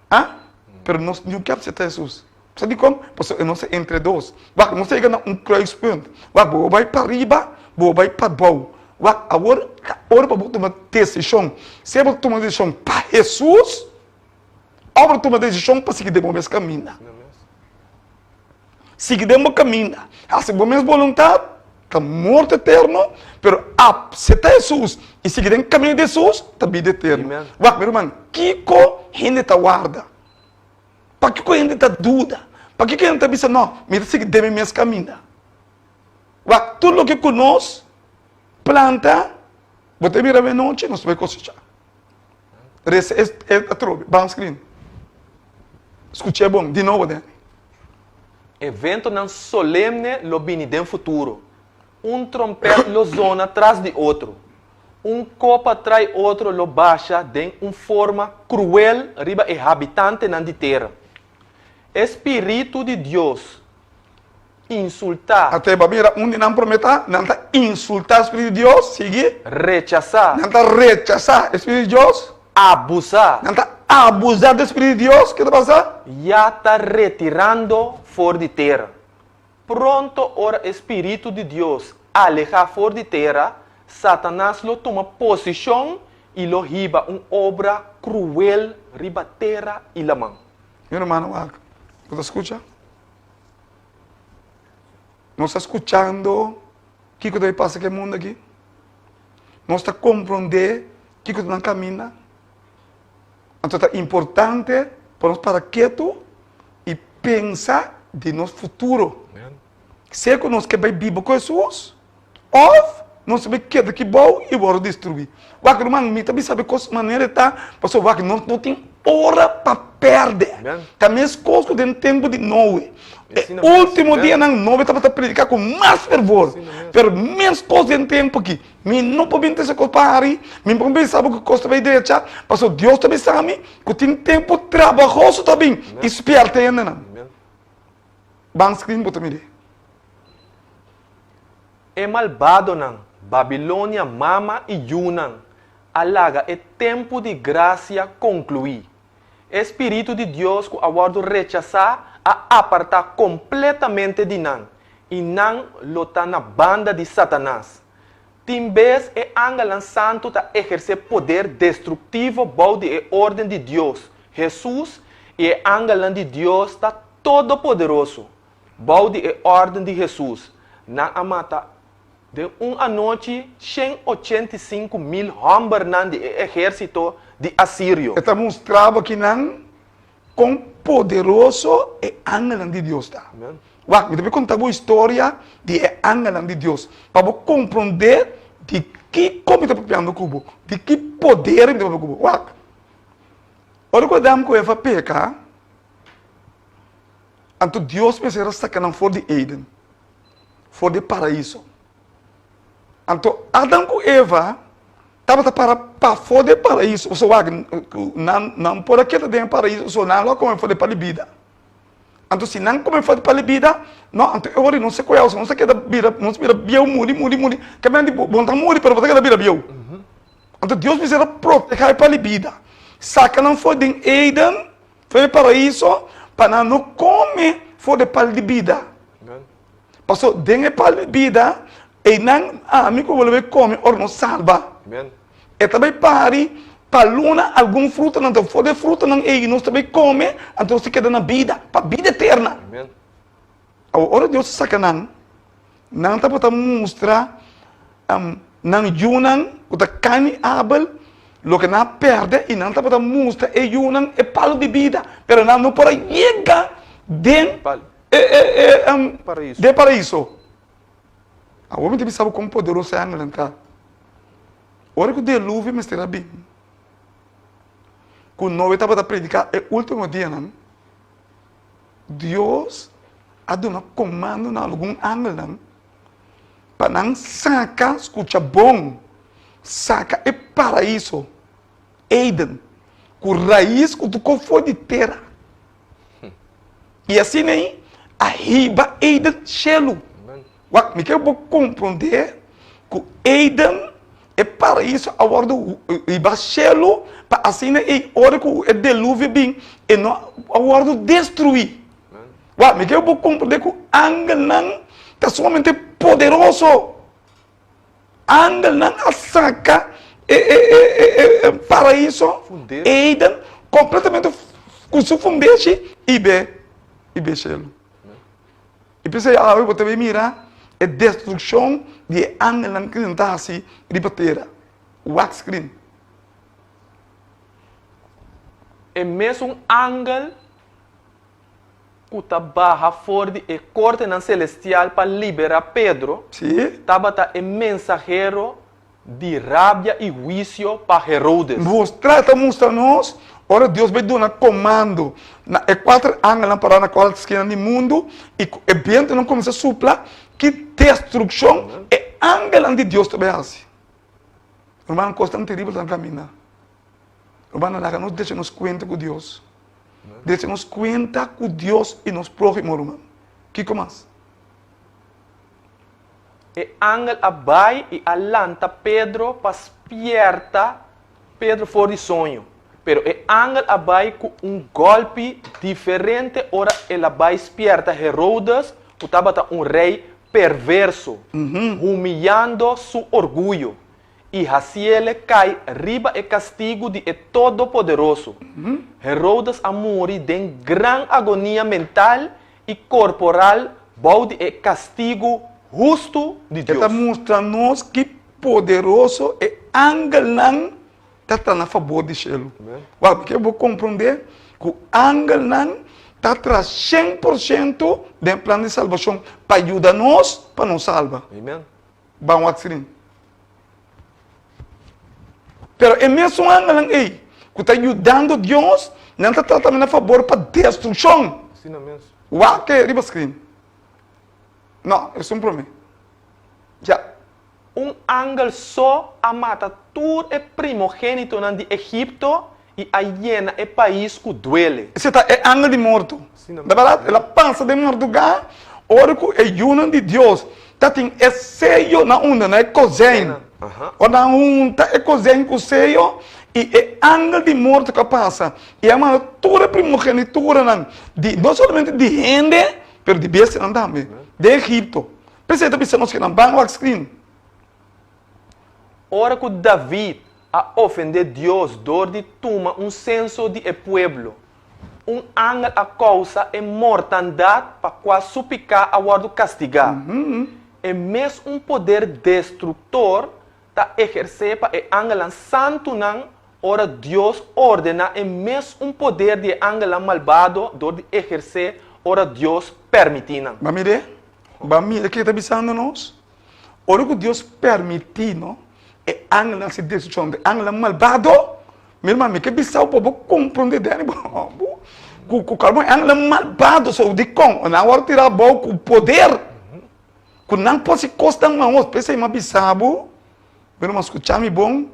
Ah? Pero nos niun ke aseptá Hesus. Sa dikon? Pasobra e nos ta entre dos. Wak, nos ta yega na un kruispunt. Wak, bo bai pariba, bo bai pabou. Wak, awor ta ora pa bo tuma desishon. Sea bo tuma desishon pa Hesus òf bo tuma desishon pa sigui den bo mes kaminda. Sigui den bo kaminda, hasi bo mes boluntat, ta morto eterno, pero apseptá Hesus i sigui den kaminda di Hesus ta bida eterno. Wak, mi ruman, kiko hende ta warda? Pakiko hende ta duda? Pakiko hende ta bisa, No, mi ta sigui den mi mes kaminda? Wak, tur loke ku nos. planta, bo ta mira menochi, nos ta bai kosechá. Resa e atrobe. Ban screen. Skuch'é bon, di nobo, Danny. Eventonan solemne lo bini den futuro. Un trompèt lo zona tras di otro. Un kopa trai otro lo basha den un forma kruel riba e habitantenan di tera. E spiritu di Dios insultá. Ate bo a mira un di nan promé ta, nan ta insultá e spiritu di Dios, sigui. Rechasá. Nan ta rechasá e spiritu di Dios. Abusá. Nan ta abusá di e spiritu di Dios, ke ta pasa? Ya ta retirando for di tera. Pronto ora e spiritu di Dios alehá for di tera, Satanas lo tuma posishon i lo hiba un obra kruel riba tera i laman. Mi rumannan wak, bo ta skucha? Nos ta skuchando kiko ta pasa ku e mundu aki? Nos ta komprondé kiko ta nan kaminda? Anto ta importante pa nos para ketu i pensa di nos futuro. Sea ku nos ke bai biba ku Hesus òf nos ta bai keda aki bou i wòrdu destruí. Wak ruman, mi ta bisa bo e kos manera e ta, pasobra wak nos no tin ora pa pèrdè. Ta meskos ku den tempu di Noe. E último dianan Noe tabata prediká ku mas fervor, pero meskos den tempu aki. Mi no por bin trese kos pa hari, mi por bisa bo ku kos ta bai drecha, pasobra Dios ta bisa mi ku tin tempu trabahoso ta bin i spièrta e hendenan. Ban screen bo ta mir'é. E malbadonan, Babilonia mama i yunan, a laga e tempu di grasia konkluí. E spiritu di Dios ku a wòrdu rechasá a apartá kompletamente di nan, i nan lo ta na banda di Satanas. Tin bes e angelnan santu ta ehersé poder destruktivo bou di e órden di Dios, Hesus i e angelnan di Dios ta todopoderoso. Bou di e órden di Hesus, nan a mata Den un anochi, 185 mil hòmbernan di e ehérsito di Asirio. E ta mustra bo kinan kon poderoso e angelnan di Dios ta. Wak, mi ta bai konta bo historia di e angelnan di Dios, pa bo komprondé di kiko mi ta papiando ku bo, di ki poder mi ta papia ku bo. Wak, ora ku Adam ku Eva peka, anto Dios mester a saka nan for di Eden. for di paraiso. Anto Adam ku Eva tabata para pafó di e paraiso, pasobra wak nan nan por a keda den e paraiso, so nan lo a kome for di e pal di bida. Anto si nan kome for di pal di bida, no, anto e ora nos ta kohe nos ta keda bira, nos bira bieu muri muri muri, ke men di bo no ta muri pero bo ta keda bira bieu. Anto Dios mester a protehá e pal di bida, saka nan for den Eden, For e paraiso pa nan no come for de pal di bida. Paso den e pal di bida einan ami ku bo lo bai come ora nos salba. E ta bai pari pa luna algun frutanan ta for de frutanan ei nos ta bai come anto nos ta keda na bida pa bida eterna. Awor ora Dios a saka nan, nan tabata mustra nan yunan ku ta Kain i Abel loke nan a pèrdè i nan tabata mustra e yunan e palu di bida, pero nan no por a yega den e paraiso. Awor mi ta bisa bo kon poderoso e angelnan ta. Ora ku deluvio mester a bin, ku Noe tabata prediká e último dianan, Dios a duna komando na algun angelnan pa nan saka, skucha bon, saka e paraiso, Eden, ku rais ku tokó for di tera. I asina ei a hiba Eden shelu. Wak, mi ke bo komprondé ku Eden, e paraiso a wòrdu hiba shelu pa asina ei ora ku e deluvio bin e no a wòrdu destruí. Wak, mi ke bo komprondé ku angelnan ta sumamente poderoso. Angelnan a saka e e e e e paraiso, Eden, kompletamente ku su fundeshi i be i be shelu. I p'esei awe bo ta bay mira e destrukshon di e angelnan ku nan ta hasi riba tera. Wak screen. E mesun angel. ku ta baha for di e kortenan selestial pa liberá Pedro, tabata e mensahero di rabia i huisio pa Herodes. Mustra ta mustra nos ora Dios bai duna komando na e kuater angelnan pará na kuater skina di mundu i ku e bientunan kuminsá supla, ki destrukshon e angelnan di Dios ta bai hasi. Rumannan, kosnan teribel ta kaminda. Rumannan, laga nos drecha nos kuenta ku Dios. Drecha nos kuenta ku Dios i nos próhimo, ruman. Kiko mas? E angel a bai i a lanta Pedro pa spièrta Pedro for di soño. Pero e angel a bai ku un gòlpi diferente ora el a bai spièrta Herodes, ku tabata un rei perverso, humiyando su orguyo i hasiele kai riba e kastigu di e Todopoderoso. Herodes a muri den gran agonia mental i korporal bou di e kastigu hustu di E ta Dios. mustra nos ki poderoso e angelnan ta tra na fabor di shelu. Wak, mi ke bo komprondé ku angelnan ta tra 100% den e plan di salbashon pa yuda nos pa nos salba. Ban wak sirin. Pero e mesun angelnan ei ku ta yudando Dios, nan ta trata tambe na fabor pa destrukshon. Wak e riba screen. No, esun promé. Ya. Un angel so a mata tur e primogénitonan di Egipto i a yena e pais ku duele. Esei ta e angel di morto. Ta bèrdat? El a pasa den mardugá ora ku e yunan di Dios ta tin e seyo na unda? Na e kozein. Ora nan hunta e kozein ku seyo i e angel di morto ku a pasa i a mata tur e primogenituranan di no solamente di hende pero di bestianan tambe den Egipto. P'esei ta bisa nos ke nan ban wak screen. Ora ku David a ofendé Dios dor di tuma un senso di e pueblo, un angel a kousa e mortandat pa kua su piká a wòrdu kastigá. E mes un poder destruktor ta ehersé pa e angelnan santunan ora Dios ordená e mes un poder di e angelnan malbado dor di ehersé ora Dios permití nan. Ba mir'é? Ba mira ke ta bisando nos? Ora ku Dios permití no e angelnan hasi destrukshon di angelnan malbado, mi hermano mi ke bisa bo pa bo komprondé dèni bo ku ku kalma e angelnan malbado so dikon nan a wòrdu tirá abou ku poder ku nan por hasi kosnan mahos. P'esei mi a bisa bo, mi hermano skucha mi bon,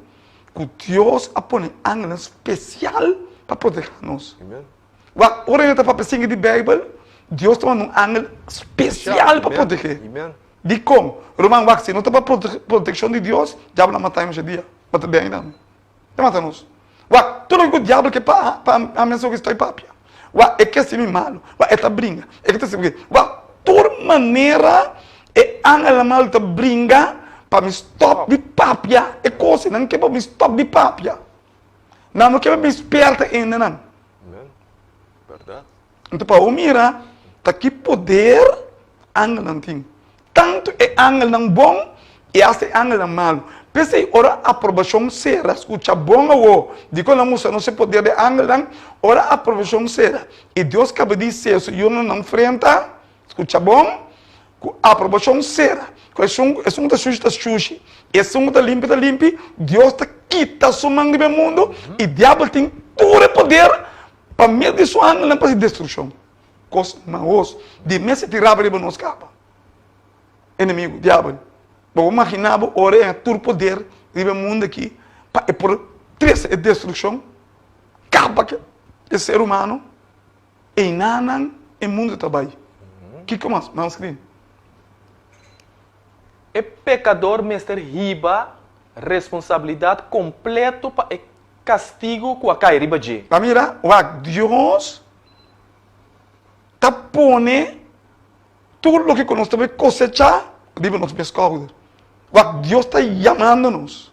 ku Dios a pone angelnan spesial pa protehá nos. Wak, ora yo ta papia singi di Beibel, Dios ta manda un angel spesial pa protegé. Dikon? Ruman, wak, si no ta pa protekshon di Dios, diabel a mata mi dia. Mata Benny tambe. E mata nos. Wak, tur loke ku diabel ke pa pa ami asoka stoi papia. Wak, e ke hasi mi malu. Wak, e ta bringa. E ke ta hasi Wak, tur manera e angelnan malu ta bringa pa mi stòp di papia e kos. Nan ke pa mi stòp di papia. Nan no ke pa mi spierta hendenan. Anto pa bo mira ta ki poder angelnan tin. Tantu e angelnan bon i asta e angelnan malu. P'esei ora aprobashon sera, skucha bon awo, dikon nan mustra nos e poder di angelnan, ora aprobashon sera i Dios kaba di hise su yunan nan frenta, skucha bon, Ku aprobashon sera, ku esun esun ku ta shushi ta shushi, esun ku ta limpi ta limpi, Dios ta kita su man riba e mundu i diabel tin tur e poder pa medio di su angelnan pa hasi destrukshon. Kos mahos di mes e tin rabia riba nos kaba. Enemigu, diabel. Bo por magina bo ora e haña tur poder riba e mundu aki pa e por trese e destrukshon, kaba ku e ser humano? Einanan e mundu ta bai. Kiko mas? Manda skrin. E pekador mester hiba responsabilidat kompleto pa e kastigu ku a kai riba dje. Pa mira, wak, Dios ta pone tur loke ku nos ta bai kosechá riba nos mes kouder. Wak, Dios ta yamando nos.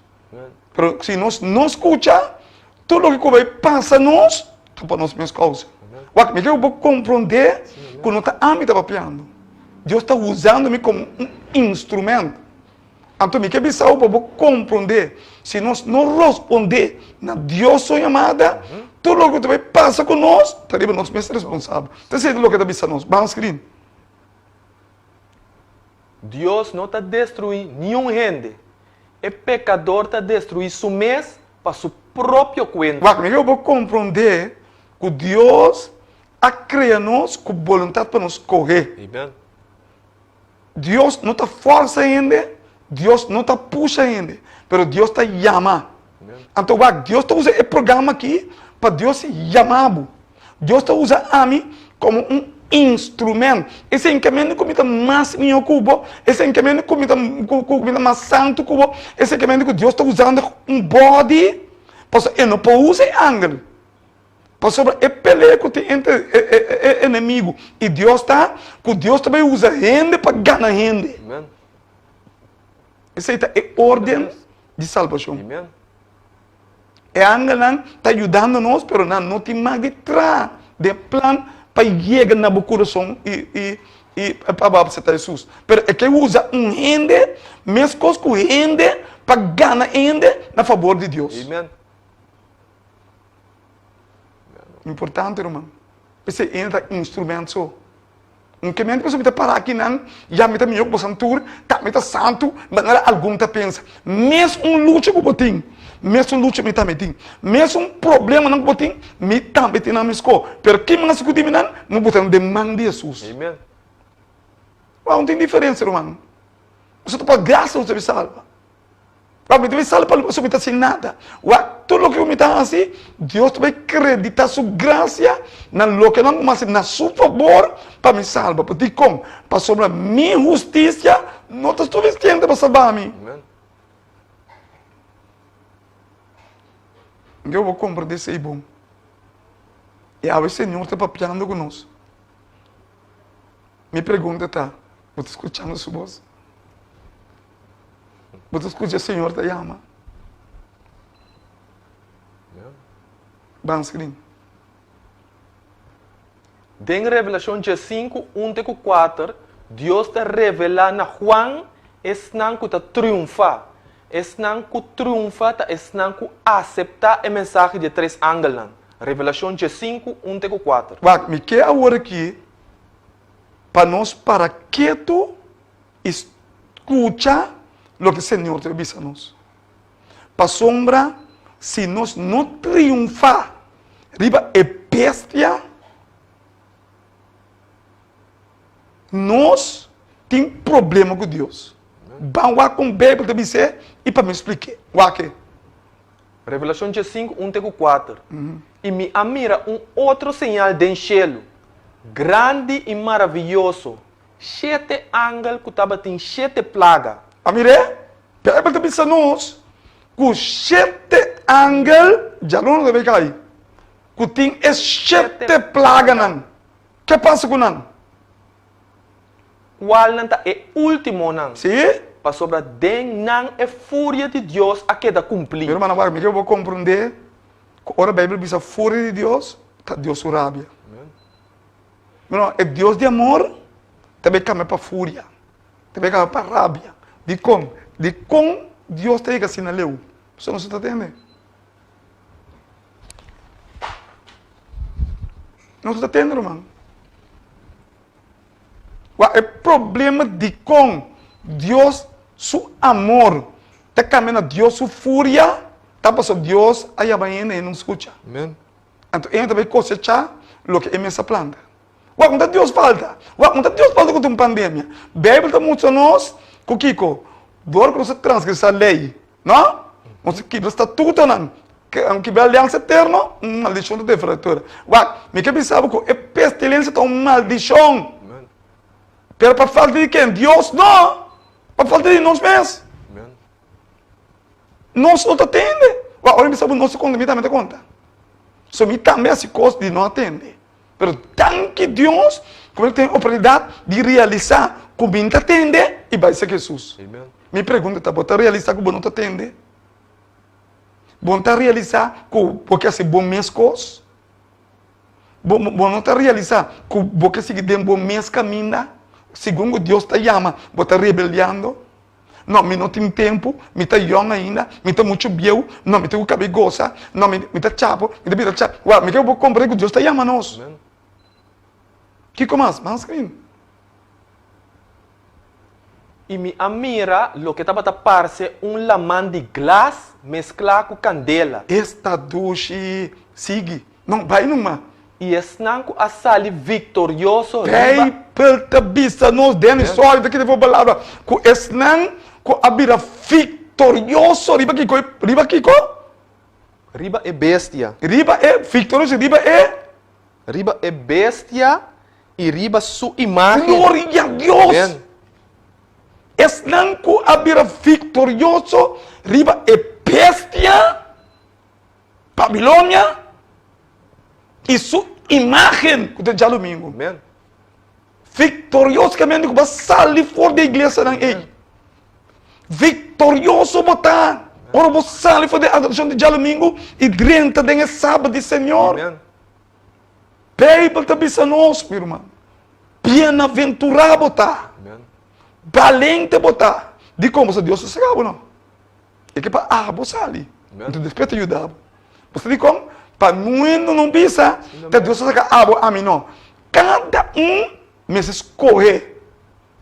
Pero si nos no skucha, tur loke ku bai pasa nos ta pa nos mes kousa. Wak, mi ke ku bo komprondé ku no ta ami ta papiando. Dios ta usando mi komo un instrumento. Anto mi ke bisa bo pa bo komprondé, si nos no rospondé na Dios su yamada, tur loke ku ta bai pasa ku nos ta riba nos mes responsabel. Ta esei ta loke ta bisa nos. Ban skrin. Dios no ta destruí niun hende. E pekador ta destruí su mes pa su propio kuenta. Wak, mi ke bo komprondé ku Dios a krea nos ku boluntat pa nos skohe. Amen. Dios no ta forsa hende, Dios no ta pusha hende, pero Dios ta yama. Anto wak, Dios ta usa e programa aki pa Dios yama bo. Dios ta usa ami komo un instrument. Esei enkamende ku mi ta mas mihó ku bo, esei enkamende ku mi ta ku mi ta mas santu ku bo, esei enkamende ku Dios ta usando un body, pasobra e no por usa e angel. Pasobra e pelea ku tin entre e enemigu i Dios ta ku Dios ta bai usa hende pa gana hende. Esei ta e orden di salbashon. E angelnan ta yudando nos, pero nan no tin mag di tra den e plan pa yega na bo kurason i i pa bo aseptá Hesus. Pero e ke usa un hende meskos ku hende pa gana hende na fabor di Dios. Importante ruman. P'esei e ta instrument so. Un ke mente pasobra mi ta para akinan, ya mi ta mihó ku bosan tur, ta mi ta santu, manera algun ta pensa. Mes un lucha ku bo tin, mes un lucha mi tambe tin. Mes un problemanan ku bo tin, mi tambe tin nan meskó. Pero ki mas ku di mi nan, mi bo ta den man di Hesus. Amen. Wou, no tin diferensia ruman. Pasobra ta pa grasa nos ta bin salba. Wak, mi ta bin sali pa pasobra mi ta sin nada. Wak, tur loke ku mi ta hasi, Dios ta bai kreditá su grasia na lokenan ku mi hasi na su fabor pa mi salba. Dikon? Pasobra mi hustisia no ta sufisiente pa salba mi. Anto bo komprendé esei bon. I awe Señor ta papiando ku nos. Mi pregunta ta, bo ta skuchando su bos? Bo ta skucha Señor ta yama. Ban skrin. Den Revelashon diesinku, un te ku kuater, Dios ta revelá na Juan esnan ku ta triunfá. Esnan ku triunfa ta esnan ku aseptá e mensahe di e tres angelnan. Revelashon diesinku, un te ku kuater. Wak, mi ke awor aki pa nos para ketu i skucha loke Señor ta bisa nos. Pasobra si nos no triunfá riba e bestia, nos tin problema ku Dios. Ban wak kon Beibel ta bis'é i pa mi splik'é. Wak e. Revelashon diesinku, un te ku kuater, I mi a mira un otro señal den shelu, grandi i maravioso, Shete angel ku tabatin shete plaga. A mir'é, Beibel ta bisa nos ku shete angel djaluna ta bai kai, ku tin e shete plaganan. Ke pasa ku nan? Kualnan ta e últimonan? Sí. Pasobra den nan e furia di Dios a keda kumplí. Mi rumannan, wak, mi ke bo komprondé ku ora Beibel bisa furia di Dios, ta Dios su rabia. No, e Dios di amor ta bay cambia pa furia, ta bay cambia pa rabia. Dicon? Dicon Dios ta yega asina leu? Pasobra nos no ta tende. Nos no ta tende, ruman. Wak, e problema dicon Dios su amor ta cambia na Dios su furia ta pasobra Dios a yama hende, hende no scucha. Amen. Anto e ta bai kosechá loke e mes a planta. Wak, un ta Dios falta. Wak, un ta Dios falta ku ta un pandemia. Beibel ta mustra nos ku kiko? Dor ku nos a transgresá lei, no? Nos a kibra statutonan, kibra aliansa eterno, un maldishon ta defratura. Wak, mi ke bisa bo ku e pestilensia ta un maldishon. Pero pa falta di ken? Dios? No! Pa falta di nos mes. Nos no ta tende. Wak, ora mi bisa bo nos ta konta, mi tambe ta konta. So mi tambe hasi kos di no a tende. Pero danki Dios ku mi tin oportunidat di realisá ku mi ta tende i bai serka Hesus. Mi pregunta ta, bo ta realisá ku bo no ta tende? Bo no ta realisá ku bo ke hasi bo mes kos? Bo bo no ta realisá ku bo ke sigui den bo mes kaminda? Segun ku Dios ta yama, bo ta rebeliando? No, mi no tin tempu, mi ta yòn ainda, mi ta muchu bieu, no, mi tin ku kab'é gosa, no, mi mi ta chapo, mi ta bira chapo. Wèl, mi ke bo komprendé ku Dios ta yama nos. Kiko mas? Ban skrin. I mi a mira loke tabata parse un laman di glas mesklá ku kandela. Esta dushi! Sigui. No, bai numa. I esnan ku a sali viktorioso riba. Beibel ta bisa nos den historia, ta kere for palabra, ku esnan ku a bira viktorioso riba kiko? Riba kiko? Riba e bestia. Riba e, viktorioso riba e. Riba e bestia i riba su imágen. Gloria a Dios! Amen. Esnan ku a bira viktorioso riba e bestia. Babilonia i su imágen ku ta djadumingu. Amen. Viktoriosamente ku bo a sali for di e iglesianan ei. Viktorioso bo ta ora bo sali for di e adorashon di djadumingu i drenta den e sabat di Señor. Amen. Beibel ta bisa nos, mi ruman, bienaventurá bo ta, Amen. balente bo ta. Dikon? Pasobra Dios ta saka bo no. E ke pa abo sali. Enton despues ta yuda bo. Bo sa dikon? Pa nuendo no bisa ta Dios a saka abo, ami no. Kada un mester skohe.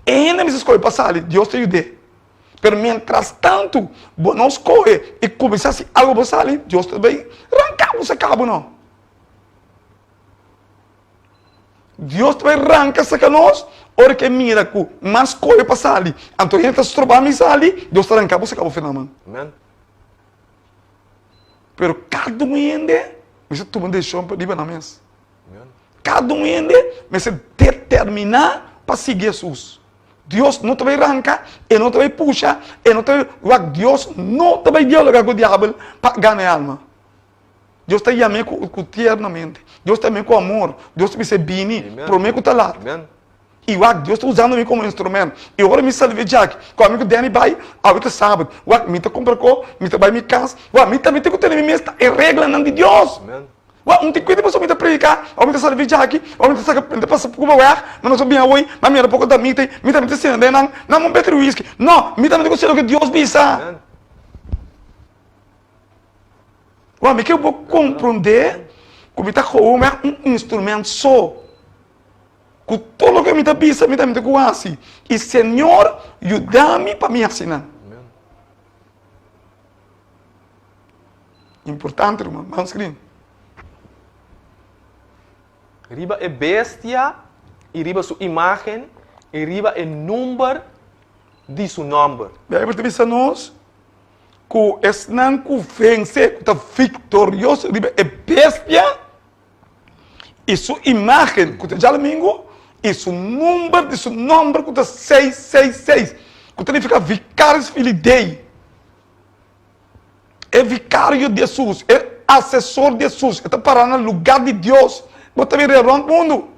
E hende mester skohe pa sali, Dios ta yud'é. Pero mientras tantu bo no skohe i kuminsá hasi algu pa sali, Dios ta bai ranka bo saka bo no. Dios ta bai ranka saka nos ora ku e mira ku mas kohe pa sali, anto hende ta stroba mi sali, Dios ta ranka bo saka bo fena man. Amen. Pero kada un hende mester tuma desishon pa riba nan mes. Amen. Kada un hende mester determiná pa sigui Hesus. Dios no ta bai ranka, e no ta bai pusha, e no ta bai wak Dios no ta bai dialoga ku diabel pa gana e alma. Dios ta yam'é ku ku tiernamente. Dios ta yam'é ku amor. Dios ta bis'é bini promé ku ta lat. I wak, Dios ta usando mi komo instrument. I ora mi sali djaki, ku ami ku Danny bai, awe ta sabat. Wak, mi ta kumpra ko, mi ta bai mi kas. Wak, mi tambe tin ku tene mi mes ta e reglanan di Dios. Wak, un tin kuida pasobra mi ta prediká, ora mi ta sali djaki, ora mi ta saka, mi ta pasa Cuba weg, mi no sa bin awoi, mi a mira poko damita ei, mi tambe ta sina den nan, nan un beter whisky. No, mi tambe tin ku hasi loke Dios bisa. Wak, mi ke bo komprondé ku mi ta gewoon un instrument so. Ku tur loke mi ta bisa, mi ta mete ku hasi. I Señor yuda mi pa mi hasi nan. Importante, ruman. Ban skrin. Riba e bestia i riba su imágen i riba e number di su nòmber. Beibel ta bisa nos ku esnan ku vense, ku ta viktorioso riba e bestia i su imágen, ku ta djadumingu, i su number di su nòmber ku ta 666, ku ta nifiká Vicaris Filii Dei, e vikario di Hesus, e asesor di Hesus, e ta pará na lugá di Dios. Bo ta mira rònt mundu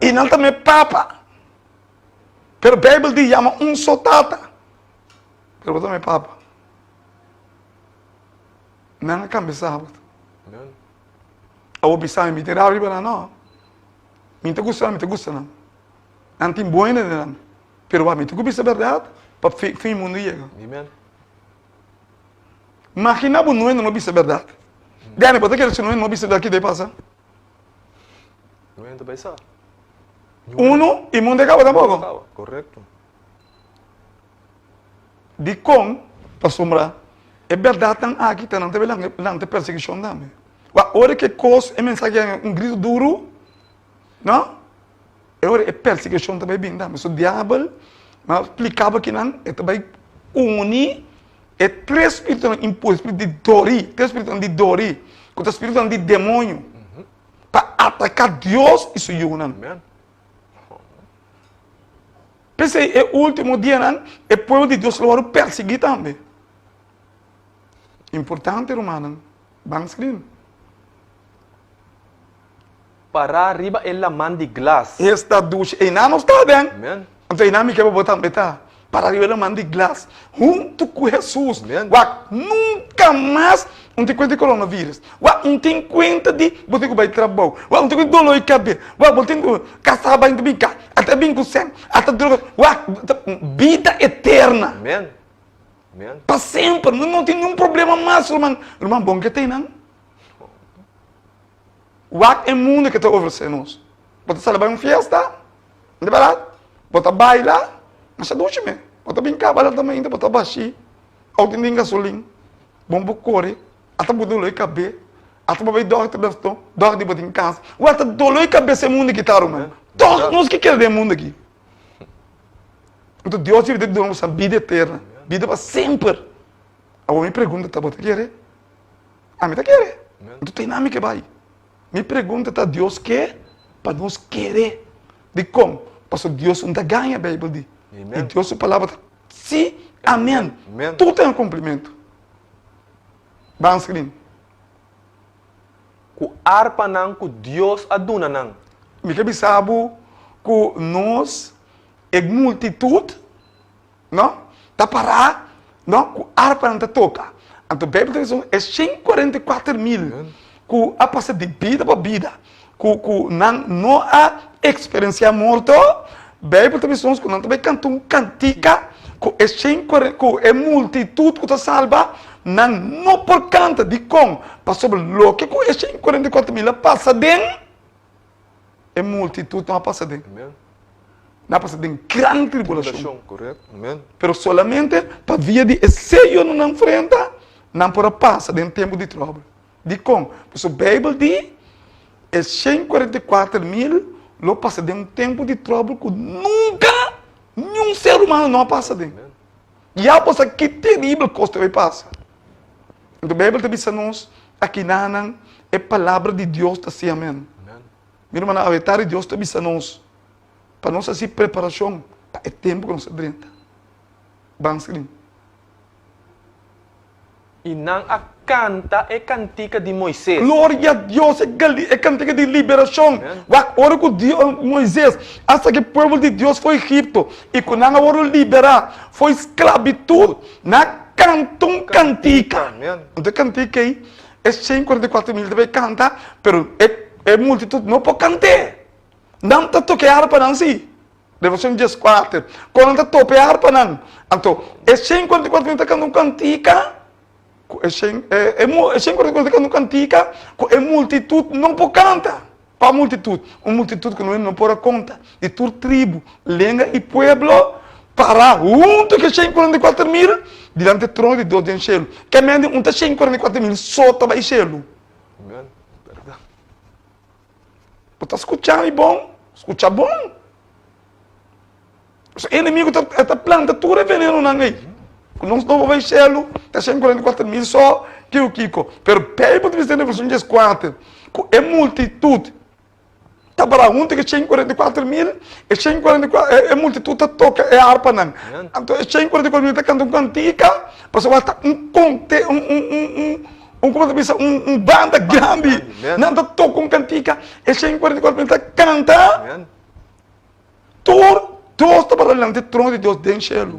i nan ta mira papa. Pero Beibel di yama un so Tata. Pero bo ta mi papa. Nan a kambia sabat. Awor bisa mi, mi tin rabia riba nan? No. Mi ta gusta nan, mi ta gusta nan. Nan tin bueno den nan. Pero wak, mi tin ku bisa bèrdat pa fin di mundu yega. Imagina bo no no bisa bèrdat. Danny, bo ta kere si no no bisa bèrdat kiko ta pasa? No ta bai sa. Uno, i mundu a kaba tampoko. Korekto. Dikon? Pasobra e bèrdatnan aki ta nan ta bai lanta persekushon tambe. Wak, ora ku e kos, e mensahe a un gritu duru, no? E ora e persekushon ta bai bini tambe. So diabel, mi a splika bo akinan, e ta bai uni e tres spiritunan impuru, spiritu di dori, tres spiritunan di dori, ku ta spiritunan di demoño, pa ataká Dios i su yunan. P'esei e último dianan e pueblo di Dios lo wòrdu persiguí tambe. Importante, rumannan. Ban skrin. Pará riba e laman di glas. Esta dushi. Einan nos ta den. Amen. Anto einan mi ke pa bo tambe ta. Para riba e laman di glas huntu ku Hesus. Wak, nunka mas un tin kuenta di coronavirus. Wak, un tin kuenta di bo tin ku bai trabou. Wak, un tin kuenta di dolor di kabes. Wak, bo tin ku kasa bai bin ka, ata bin ku sèn, ata droga. Wak, bida eterna. Pa semper, no no tin niun problema mas, ruman. Ruman, bon ke ta einan? Wak e mundu ke ta ofresé nos. Bo ta sali bai un fiesta, di bèrdat? Bo ta baila, masha dushi me. Bo ta bin kaba lanta mainta, bo ta bashí, outo tin gasolin, bon bo kore, ata bo doló di kabes, ata bo bai dòkter den sto, dòkter di bo tin kanser. Wak ta doló di kabes e mundu aki ta, ruman. Tòg nos ke keda den e mundu aki. Anto Dios debe duna nos bida eterna, bida pa semper. Awor mi pregunta ta, bo ta kere? Ami ta kere. Anto ta mi ke bai. Mi pregunta ta, Dios ke pa nos kere? Dikon? Pasobra Dios no ta gaña, Beibel di. I Dios su palabra ta sí, amén. Tur ta den kumplimentu. Ban skrin. Ku arpanan ku Dios a duna nan. Mi ke bisa bo ku nos, e multitut, no, ta pará, no, ku arpanan ta toka. Anto Beibel ta bisa e 144.000 ku a pasa di bida pa bida, ku ku nan no a eksperensiá morto, Beibel ta bisa nos ku nan ta bai kanta un kantika ku e shen kuaren ku e multitut ku ta salba, nan no por kanta. Dikon? Pasobra loke ku e shen 44.000 a pasa den, e multitut no a pasa den. Nan a pasa den gran tribulashon. Pero solamente pa via di e seyo nan a enfrenta, nan por a pasa den tempu di tròbel. Dikon? Pasobra Beibel di e 144.000 lo pasa den un tempu di tròbel ku nunka niun ser humano no a pasa den. Ya bo sa ki teribel kos ta bai pasa. Anto Beibel ta bisa nos akinanan e palabra di Dios ta si amen. Mi rumannan, awe tardi Dios ta bisa nos pa nos hasi preparashon pa e tempu ku nos ta drenta. Ban skrin. I nan a kanta e kantika di Moises. Gloria a Dios, e kantika di liberashon. Wak, ora ku Moises a saka e pueblo di Dios for Egipto i ku nan a wòrdu liberá for sklabitut, nan a kanta un kantika. Anto e kantika ei, e 144.000 ta bai kanta, pero e multitut no por kant'é. Nan ta toka e arpanan sí. Revelashon 14, Kon nan ta topa e arpanan? Anto, e 144.000 ta kanta un kantika ku e shen, e, e, e 144.000 ta kanta un kantika ku e multitut no por kanta. Kua multitut? Un multitut ku no por a konta, di tur tribu, lenga i pueblo, pará huntu ku e 144.000 dilanti e trono di Dios den shelu. Ke mende un ta 144.000 so ta bai shelu. Bo ta skucha mi bon? Skucha bon. So enemigo ta, ta planta tur e venenonan ei. Ku nos no por bai shelu, ta 144.000 so, kiko kiko. Pero Beibel ta bisa den Revelashon 14 ku e multitut ta para huntu ku e 144.000, e 144, e, e multitut ta toka e arpanan. Anto e 144.000 ta kanta un kantika, pasobra ta un konte, un, un, un, un, Un kuma ta bisa un un banda grandi. Nan ta toka un kantika, e 144.000 ta kanta. Tur dos ta para dilanti e trono di Dios den shelu.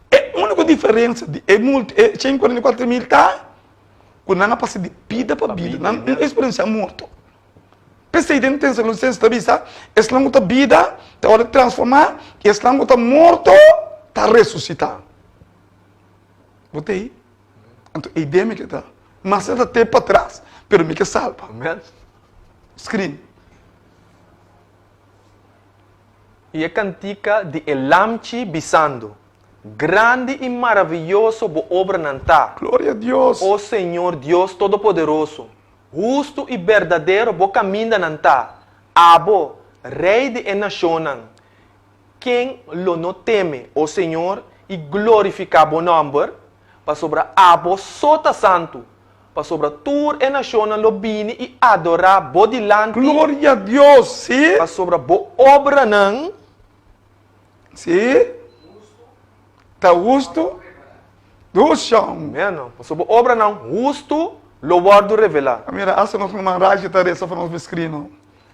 E úniko diferensia di e multi e 144.000 ta ku nan a pasa di bida pa bida, nan no eksperensiá morto. P'esei den Tesalonisenses ta bisa, esnan ku ta bida ta wòrdu transformá i esnan ku ta morto ta resusitá. Bo ta ei? Anto e idea mi ke ta, mas e ta te patras, pero mi ke salba. Amen. Screen. I e kantika di e Lamchi bisando, Grandi i maraviyoso bo obranan ta, Gloria a Dios. o Señor Dios Todopoderoso! Hustu i berdadero bo kamindanan ta, abo, Rei di e nashonnan. Ken lo no teme, o Señor, i glorifiká bo nòmber? Pasobra abo so ta santu, pasobra tur e nashonnan lo bini i adorá bo dilanti. Gloria a Dios, sí. Pasobra bo obranan. Sí. Ta hustu. Dushon. Amén. Pasobra bo obranan hustu lo wòrdu revelá. Mira, asta nos ruman Rashi ta resa pa nos beskriba.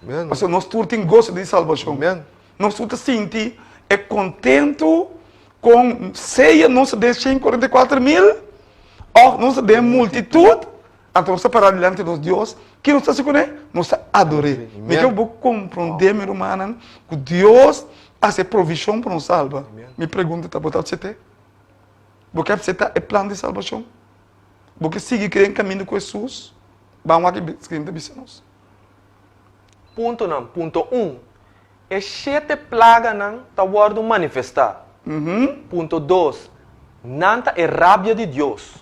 Amén. Pasobra nos tur tin goso di salbashon. Amén. Nos tur ta sinti e kontentu. Kon sea nos ta den 144.000 òf nos ta den multitut, anto nos ta pará dilanti nos Dios, ke nos ta hasi kuné? Nos ta ador'é. Mi ke bo komprondé, mi rumannan, ku Dios a hasi e provishon pa nos salba. Mi pregunta ta, bo ta asept'é? Bo ke aseptá e plan di salbashon? Bo ke sigui kere en kaminda ku Hesus? Ban wak e skrin ta bisa nos. Puntonan, Punto un, E shete plaganan ta wòrdu manifestá. Punto dos, Nan ta e rabia di Dios.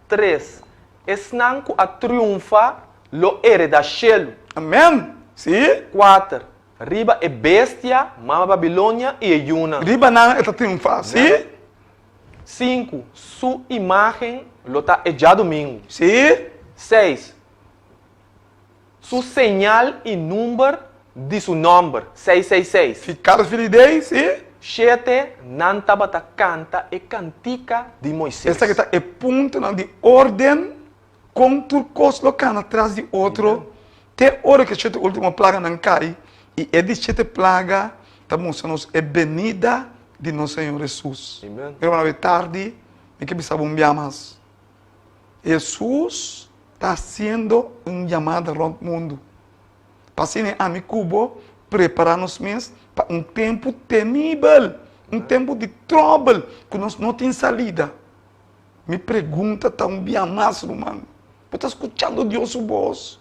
Tres, Esnan ku a triunfá lo heredá shelu. Amèn! Sí. Kuater, Riba e bestia, Mama Babilonia i e yunan. Riba nan e ta triunfá. Sí. Sinku, Su imágen lo ta e djadumingu. Sí. Seis, Su señal i number di su nòmber, 666. Si kada filidei, si. Shete, nan tabata kanta e kantika di Moises. Esaki ta e puntonan di órden kon tur kos lo kana tras di otro te ora ku e shete último plaganan kai, i e di shete plaga ta mustra nos e benida di nos Señor Hesus. Amen. Mi ruman, awe tardi mi ke bisa bo un bia mas. Hesus ta hasiendo un yamada rònt mundu pa asina ami ku bo prepará nos mes pa un tempu temibel, un tempu di tròbel ku nos no tin salida. Mi pregunta ta un bia mas, ruman, bo ta skuchando Dios su bos?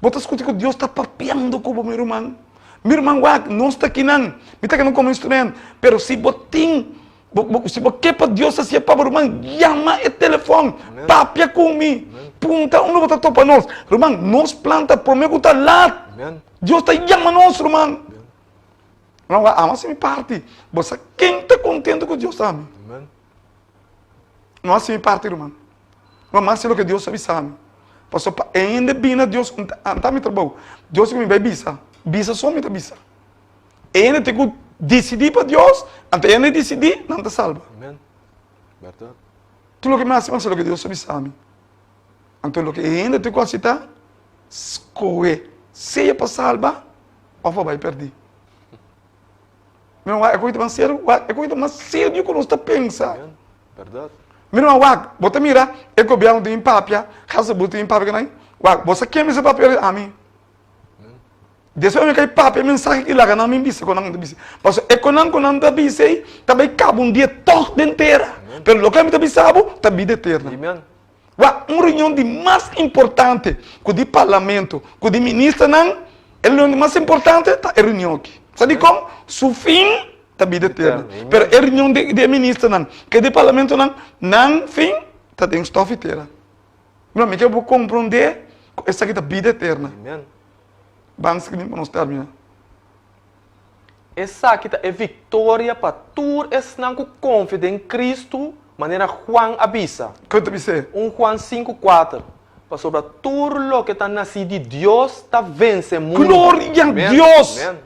Bo ta skucha ku Dios ta papiando ku bo, mi ruman? Mi ruman, wak, nos ta kinan, mi ta keda komo instrument, pero si bo tin Bo, bo, si bo ke pa Dios hasié pa bo, ruman, yama e telefòn, papia ku mi, punta unda bo ta topa nos. Ruman, nos plan ta promé ku ta lat. Dios ta yama nos, ruman. Ruman, wak, amo hasi mi parti. Bo sa ken ta kontentu ku Dios ta mi. No hasi mi parti, ruman. Ruman, mi hasi loke Dios a bisa mi. Pasobra pa e hende bini na Dios, ta mi trabou. Dios di ku mi bai bisa, bisa so mi ta bisa. E hende tin ku disidí pa Dios, anto e hende disidí, nan ta salba. Amen. Bèrdat. Tur loke mi hasi, mi hasi loke Dios a bisa mi. Anto loke e hende tin ku hasi ta skohe, sea pa salba òf pa bai pèrdí. Mi ruman, wak, e koki ta mas serio, wak, e koki ta mas serio ku nos ta pensa. Amen. Bèrdat. Mi ruman, wak, bo ta mira e gobièrnu tin papia, Hezbollah tin papia ku nan, wak, bo sa ken mester papia ami? Despues mi kai papia e mensahe ki laga nan mi bisa ku nan ta bisa. Pasobra e konan ku nan ta bisa ei ta bai kaba un dia tòg den tera. Pero loke mi ta bisa bo ta bida eterna. Wak, un reunion di mas importante ku di parlamento, ku di ministernan, e reunion di mas importante ta e reunion aki. Sa dikon? Su fin ta bida eterna. Pero e reunion di e ministernan ku di parlamentonan, nan fin ta den stòf i tera. Mira, mi ke bo komprondé ku esaki ta bida eterna. Amen. Ban skrini pa nos terminá. Esaki ta e viktoria pa tur esnan ku konfia den Kristu, manera Juan a bisa. Kon ta bis'é? Un Juan 5, 4, Pasobra tur loke ta nasí di Dios ta vense mundu. Gloria Amen. Dios! Amen.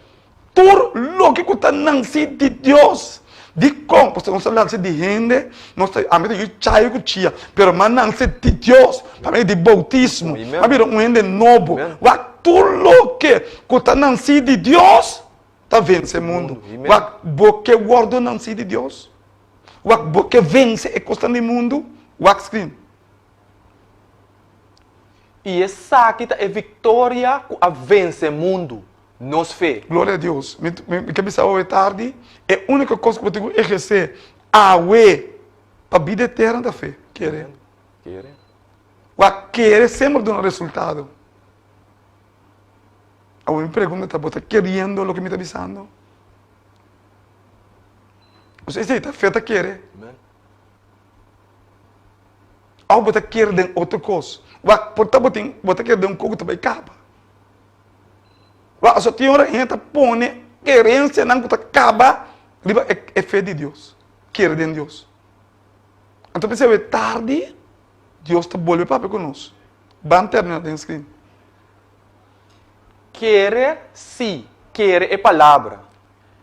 Tur loke ku ta nansi di Dios. Dikon? Pasobra nos ta nansi di hende, nos ta, ami ta yu chayo ku chia, pero mi a nansi di Dios pa medio di boutismo. Mi a bira un hende nobo. Wak, tur loke ku ta nansi di Dios ta vense mundu. Wak, bo ke wòrdu nansi di Dios? Wak, bo ke vense e kosnan di mundu? Wak screen. I esaki ta e viktoria ku a vense mundu, nos fe. Gloria a Dios. Mi, mi ke bisa awe tardi, e úniko kos ku bo tin ku ehersé awe pa bida eterna ta fe. Kere. Kere. Wak, kere semper duna resultado. Awe mi pregunta ta, bo ta keriendo loke mi ta bisando? Osea, esei ta fe ta kere. Amen. Òf bo ta kere den otro kos? Wak, por ta bo tin, bo ta kere den un kos ku ta bai kaba. Wak, aso tin ora hende ta pone kerensianan ku ta kaba riba e e fe di Dios, kere den Dios. Anto p'esei awe tardi Dios ta bolbe papia ku nos. Ban terminá den screen. Kere, sí, kere e palabra.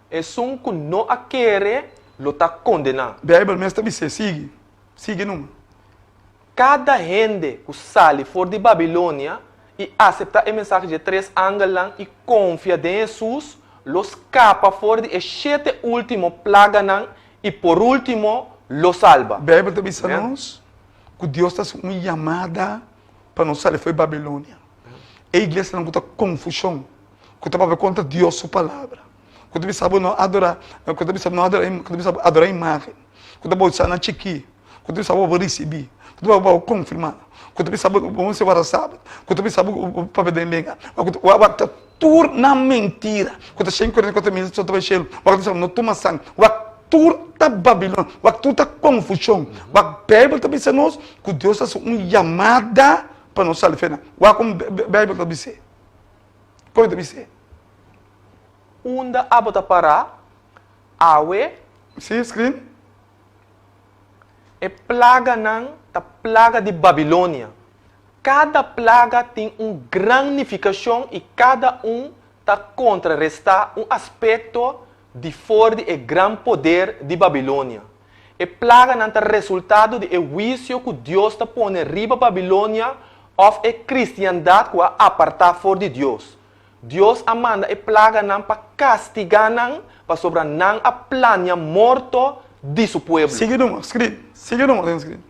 Esun ku no a kere lo ta kondená. Beibel mes ta bis'é, Sigui, sigui numa. Kada hende ku sali for di Babilonia i aseptá e mensahe dje tres angelnan i konfia den Hesus lo skapa for di e shete último plaganan. i por último lo salba. Beibel ta bisa nos ku Dios ta hasi un yamada pa nos sali for di Babilonia. E iglesianan ku ta konfushon, ku ta papia kontra Dios su palabra, ku ta bisa bo no adorá, ku ta bisa bo no adorá, ku ta bisa bo adorá imágen, ku ta bautisá nan chikí, ku ta bisa bo bo risibí, ku ta bisa bo bo konfirmá, ku ta bisa bo bo mester warda sabat, ku ta bisa bo bo papia den lenga, wak ta tur nan mentira, ku ta 144 mil so ta bai shelu, wak ta bisa bo no tuma sang, wak tur ta Babilonia, wak tur ta konfushon, wak Beibel ta bisa nos ku Dios ta hasi un yamada pa nos sali fena. Wak kon Beibel ta bis'é? Kon e ta bis'é? Unda abo ta pará awe? Si, screen. E plaganan ta plaga di Babilonia. Kada plaga tin un gran nifikashon i kada un ta kontrarestá un aspekto di for di e gran poder di Babilonia. E plaganan ta resultado di e huisio ku Dios ta pone riba Babilonia òf e kristiandat ku a apartá for di Dios. Dios a manda e plaganan pa kastigá nan pasobra nan a plania morto di su pueblo. Sigui numa, screen. Sigui numa den screen.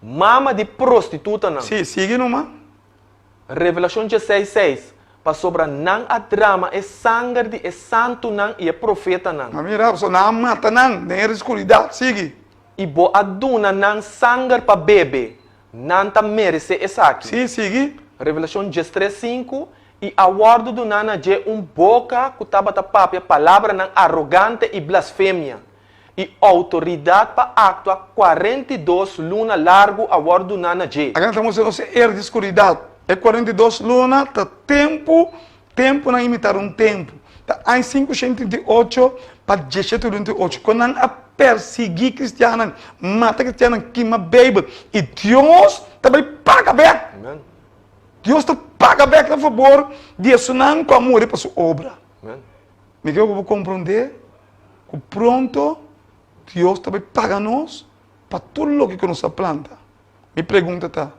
Mama di prostitutanan. Sí, sigui numa. Revelashon dieseis seis, Pasobra nan a drama e sanger di e santunan i e profetanan. A mira, pasobra nan a mata nan den e skuridat. Sigui. I bo a duna nan sanger pa bebe, Nan ta meresé esaki. Sí, sigui. Revelashon diestres sinku, I a wòrdu duná na dje un boka ku tabata papia palabranan arogante i blasfemia, i outoridat pa aktua 42 luna largu a wòrdu duná na dje. Aki nan ta mustra nos e era di skuridat. E 42 luna ta tempu, tempunan imitar un tempu. Ta aña 538 pa 1738, ku nan a persiguí kristiannan, mata kristiannan, kima Beibel, i Dios ta bai paga bèk. Dios ta paga bèk na fabor di esunnan ku a muri pa su obra. Mi ke ku bo komprondé ku pronto Dios ta bai paga nos pa tur loke ku nos a planta. Mi pregunta ta,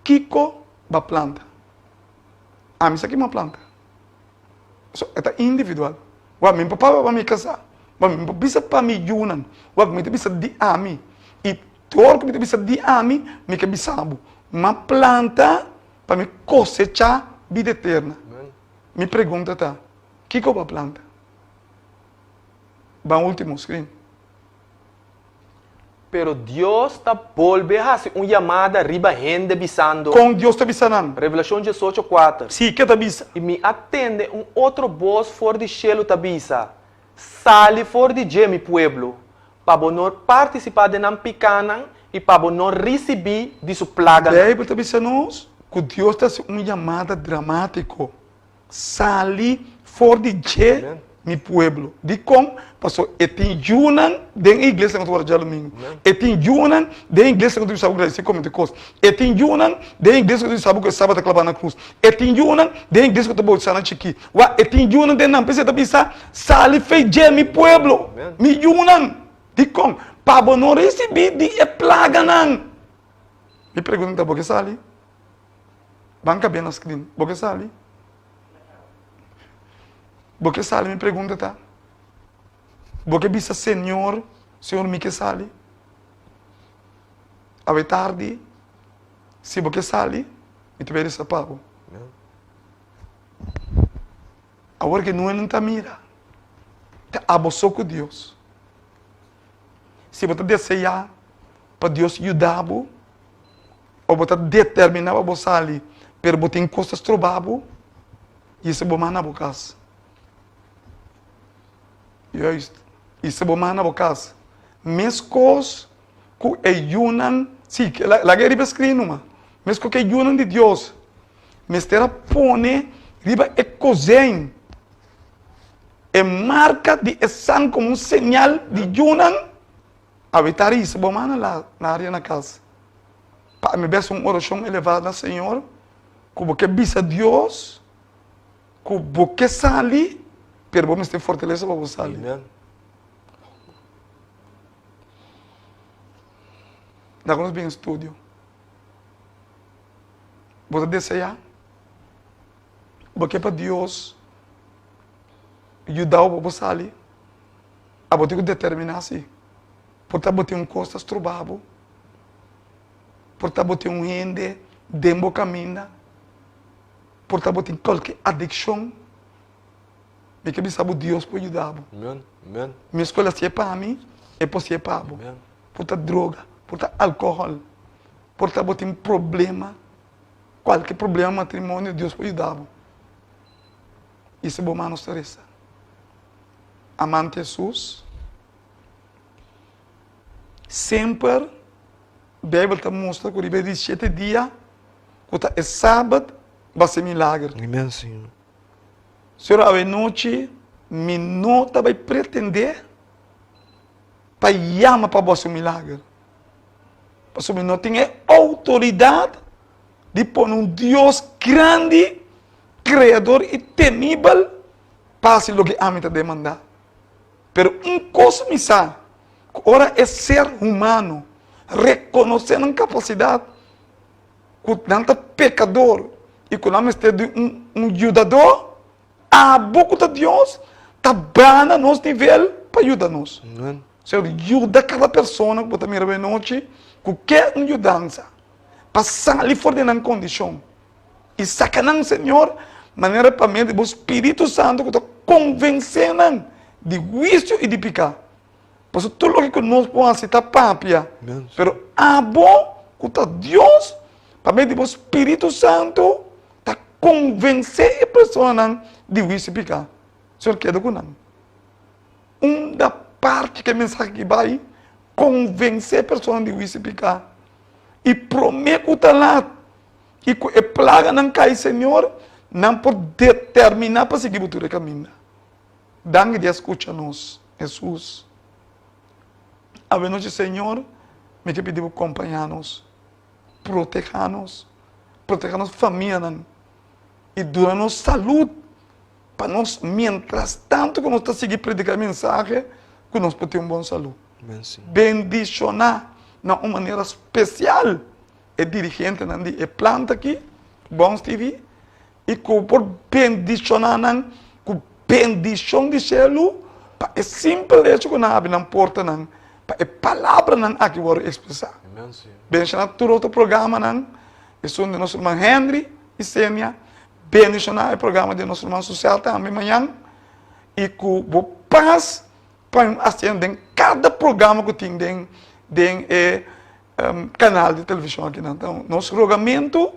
kiko bo a planta? Ami sa kiko mi a planta. So, e ta individual. Wak, mi no por papia pa mi kasá, wak, mi no por bisa pa mi yunan, wak, mi ta bisa di ami. I tur ku mi ta bisa di ami, mi ke bisa bo. M'a planta pa mi kosechá bida eterna. Mi pregunta ta, kiko bo a planta? Ban último screen. Pero Dios ta bolbe hasi un yamada riba hende bisando. Kon Dios ta bisa nan? Revelashon diesocho kuater. Sí, ke ta bisa? I mi a tende un otro bos for di shelu ta bisa, Sali for di dje, mi pueblo, pa bo no partisipá den nan pikánan i pa bo no risibí di su plaganan. Beibel ta bisa nos ku Dios ta hasi un yamada dramátiko. Sali for di dje, mi pueblo. Dikon? Pasobra e tin yunan den e iglesia ku ta wòrdu djadumingu. E tin yunan den e iglesia ku ta bisa bo ku ta komete kos. E tin yunan den e iglesia ku ta bisa bo ku e Saba ta klabá na krus. E tin yunan den e iglesia ku ta boutisá nan chikí. Wak, e tin yunan den nan. P'esei e ta bisa, Sali fei dje, mi pueblo, mi yunan. Dikon? Pa bo no risibí di e plaganan. Mi pregunta, bo ke sali? Ban kabia na screen. Bo ke sali? Bo ke sali? Mi pregunta ta. Bo ke bisa Señor, Señor mi ke sali? Awe tardi, si bo ke sali, mi ta bai resa pa bo. Awor ke no ta mira, ta abo so ku Dios. Si bo ta deseá pa Dios yuda bo, O bo ta determiná pa bo sali, pero bo tin kos ta stroba bo, hisa bo man na bo kas. Juist, hisa bo man na bo kas. Meskos ku e yunan, si, laga e riba e screen numa. Meskos ku e yunan di Dios mester a pone riba e kozein e marka di e sang komo un señal di yunan, Awe ta risa bo mana la na aria na kas. Pa mi bes un orashon elevá na Señor ku bo ke bisa Dios ku bo ke sali pero bo mester fortalesa pa bo sali. Amen. Laga nos bin studio. Bo ta deseá? Bo ke pa Dios yudau pa bo sali? Abo tin ku determiná si. Por ta bo tin un kos ta stroba bo. Por ta bo tin un hende den bo kaminda. Por ta bo tin kualke adikshon. Mi ke bisa bo Dios por yuda bo. Amen, amen. Mi eskuel a si'e pa mi, e por si'e pa bo. Amen. Por ta droga, por ta alkohòl, por ta bo tin problema, kualke problema matrimonio, Dios por yuda bo. I si bo mano ta resa. Amante Hesus, semper Beibel ta mustra ku riba e di shete dia, ku ta e sabat, bo hasi milager. Amen, Señor. Señor, awe nochi mi no ta bai pretendé pa yama pa bo hasi un milager, pasobra mi no tin e outoridat di pone un Dios grandi, kreador i temibel pa hasi loke ami ta demandá. Pero un kos mi sa, ku ora e ser humano rekonosé nan kapasidat, ku nan ta pekador i ku nan mester di un un yudadó, abo ku ta Dios ta baha na nos nivel pa yuda nos. Señor, yuda kada persona ku bo ta mira bo e nochi ku ke un yudansa pa sali for di nan kondishon i saka nan, Señor, manera pa medio di bo Spiritu Santu ku ta konvensé nan di huisio i di piká. Pasobra tur loke ku nos por hasi ta papia, pero abo ku ta Dios, pa medio di bo Spiritu Santu, ta konvensé e personanan di huisio piká. Señor keda ku nan. Unda parti ku e mensahe aki bai, konvensé e personanan di huisio piká. I promé ku ta lat i ku e plaganan kai, Señor, nan por determiná pa sigui bo tur e kaminda. Danki di a skucha nos, Hesus. Awe nochi, Señor, mi ke pidi bo kompañá nos, protehá nos, protehá nos famianan i duna nos salud pa nos mientras tanto ku nos ta sigui prediká e mensahe ku nos por tin un bon salud. Bendishoná na un manera spesial e dirigentenan di e planta aki, Bons TV, i ku por bendishoná nan ku bendishon di shelu pa e simpel hecho ku nan habri nan portanan pa e palabranan aki wòrdu ekspresá. Bendishoná tur otro programanan, esun di nos ruman Henry i Senia, bendishoná e programa di nos ruman Susel tambe mañan, i ku bo pas pa un asiento den kada programa ku tin den den e kanal di televishon akinan. Enton, nos rogamentu,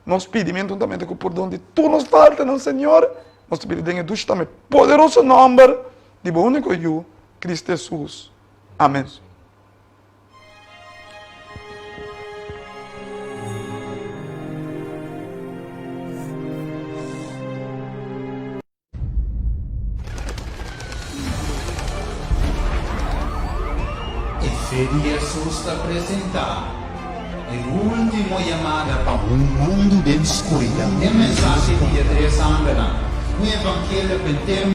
nos pidimentu huntamente ku pordon di tur nos faltanan, Señor, nos ta pidi den e dushi tambe poderoso nòmber di bo úniko Yu, Cristo Hesus. Amen. E fe di Hesus ta presentá e último yamada pa un mundu den skuridat. E mensahe di e tres angelnan, un evangelio pa henter.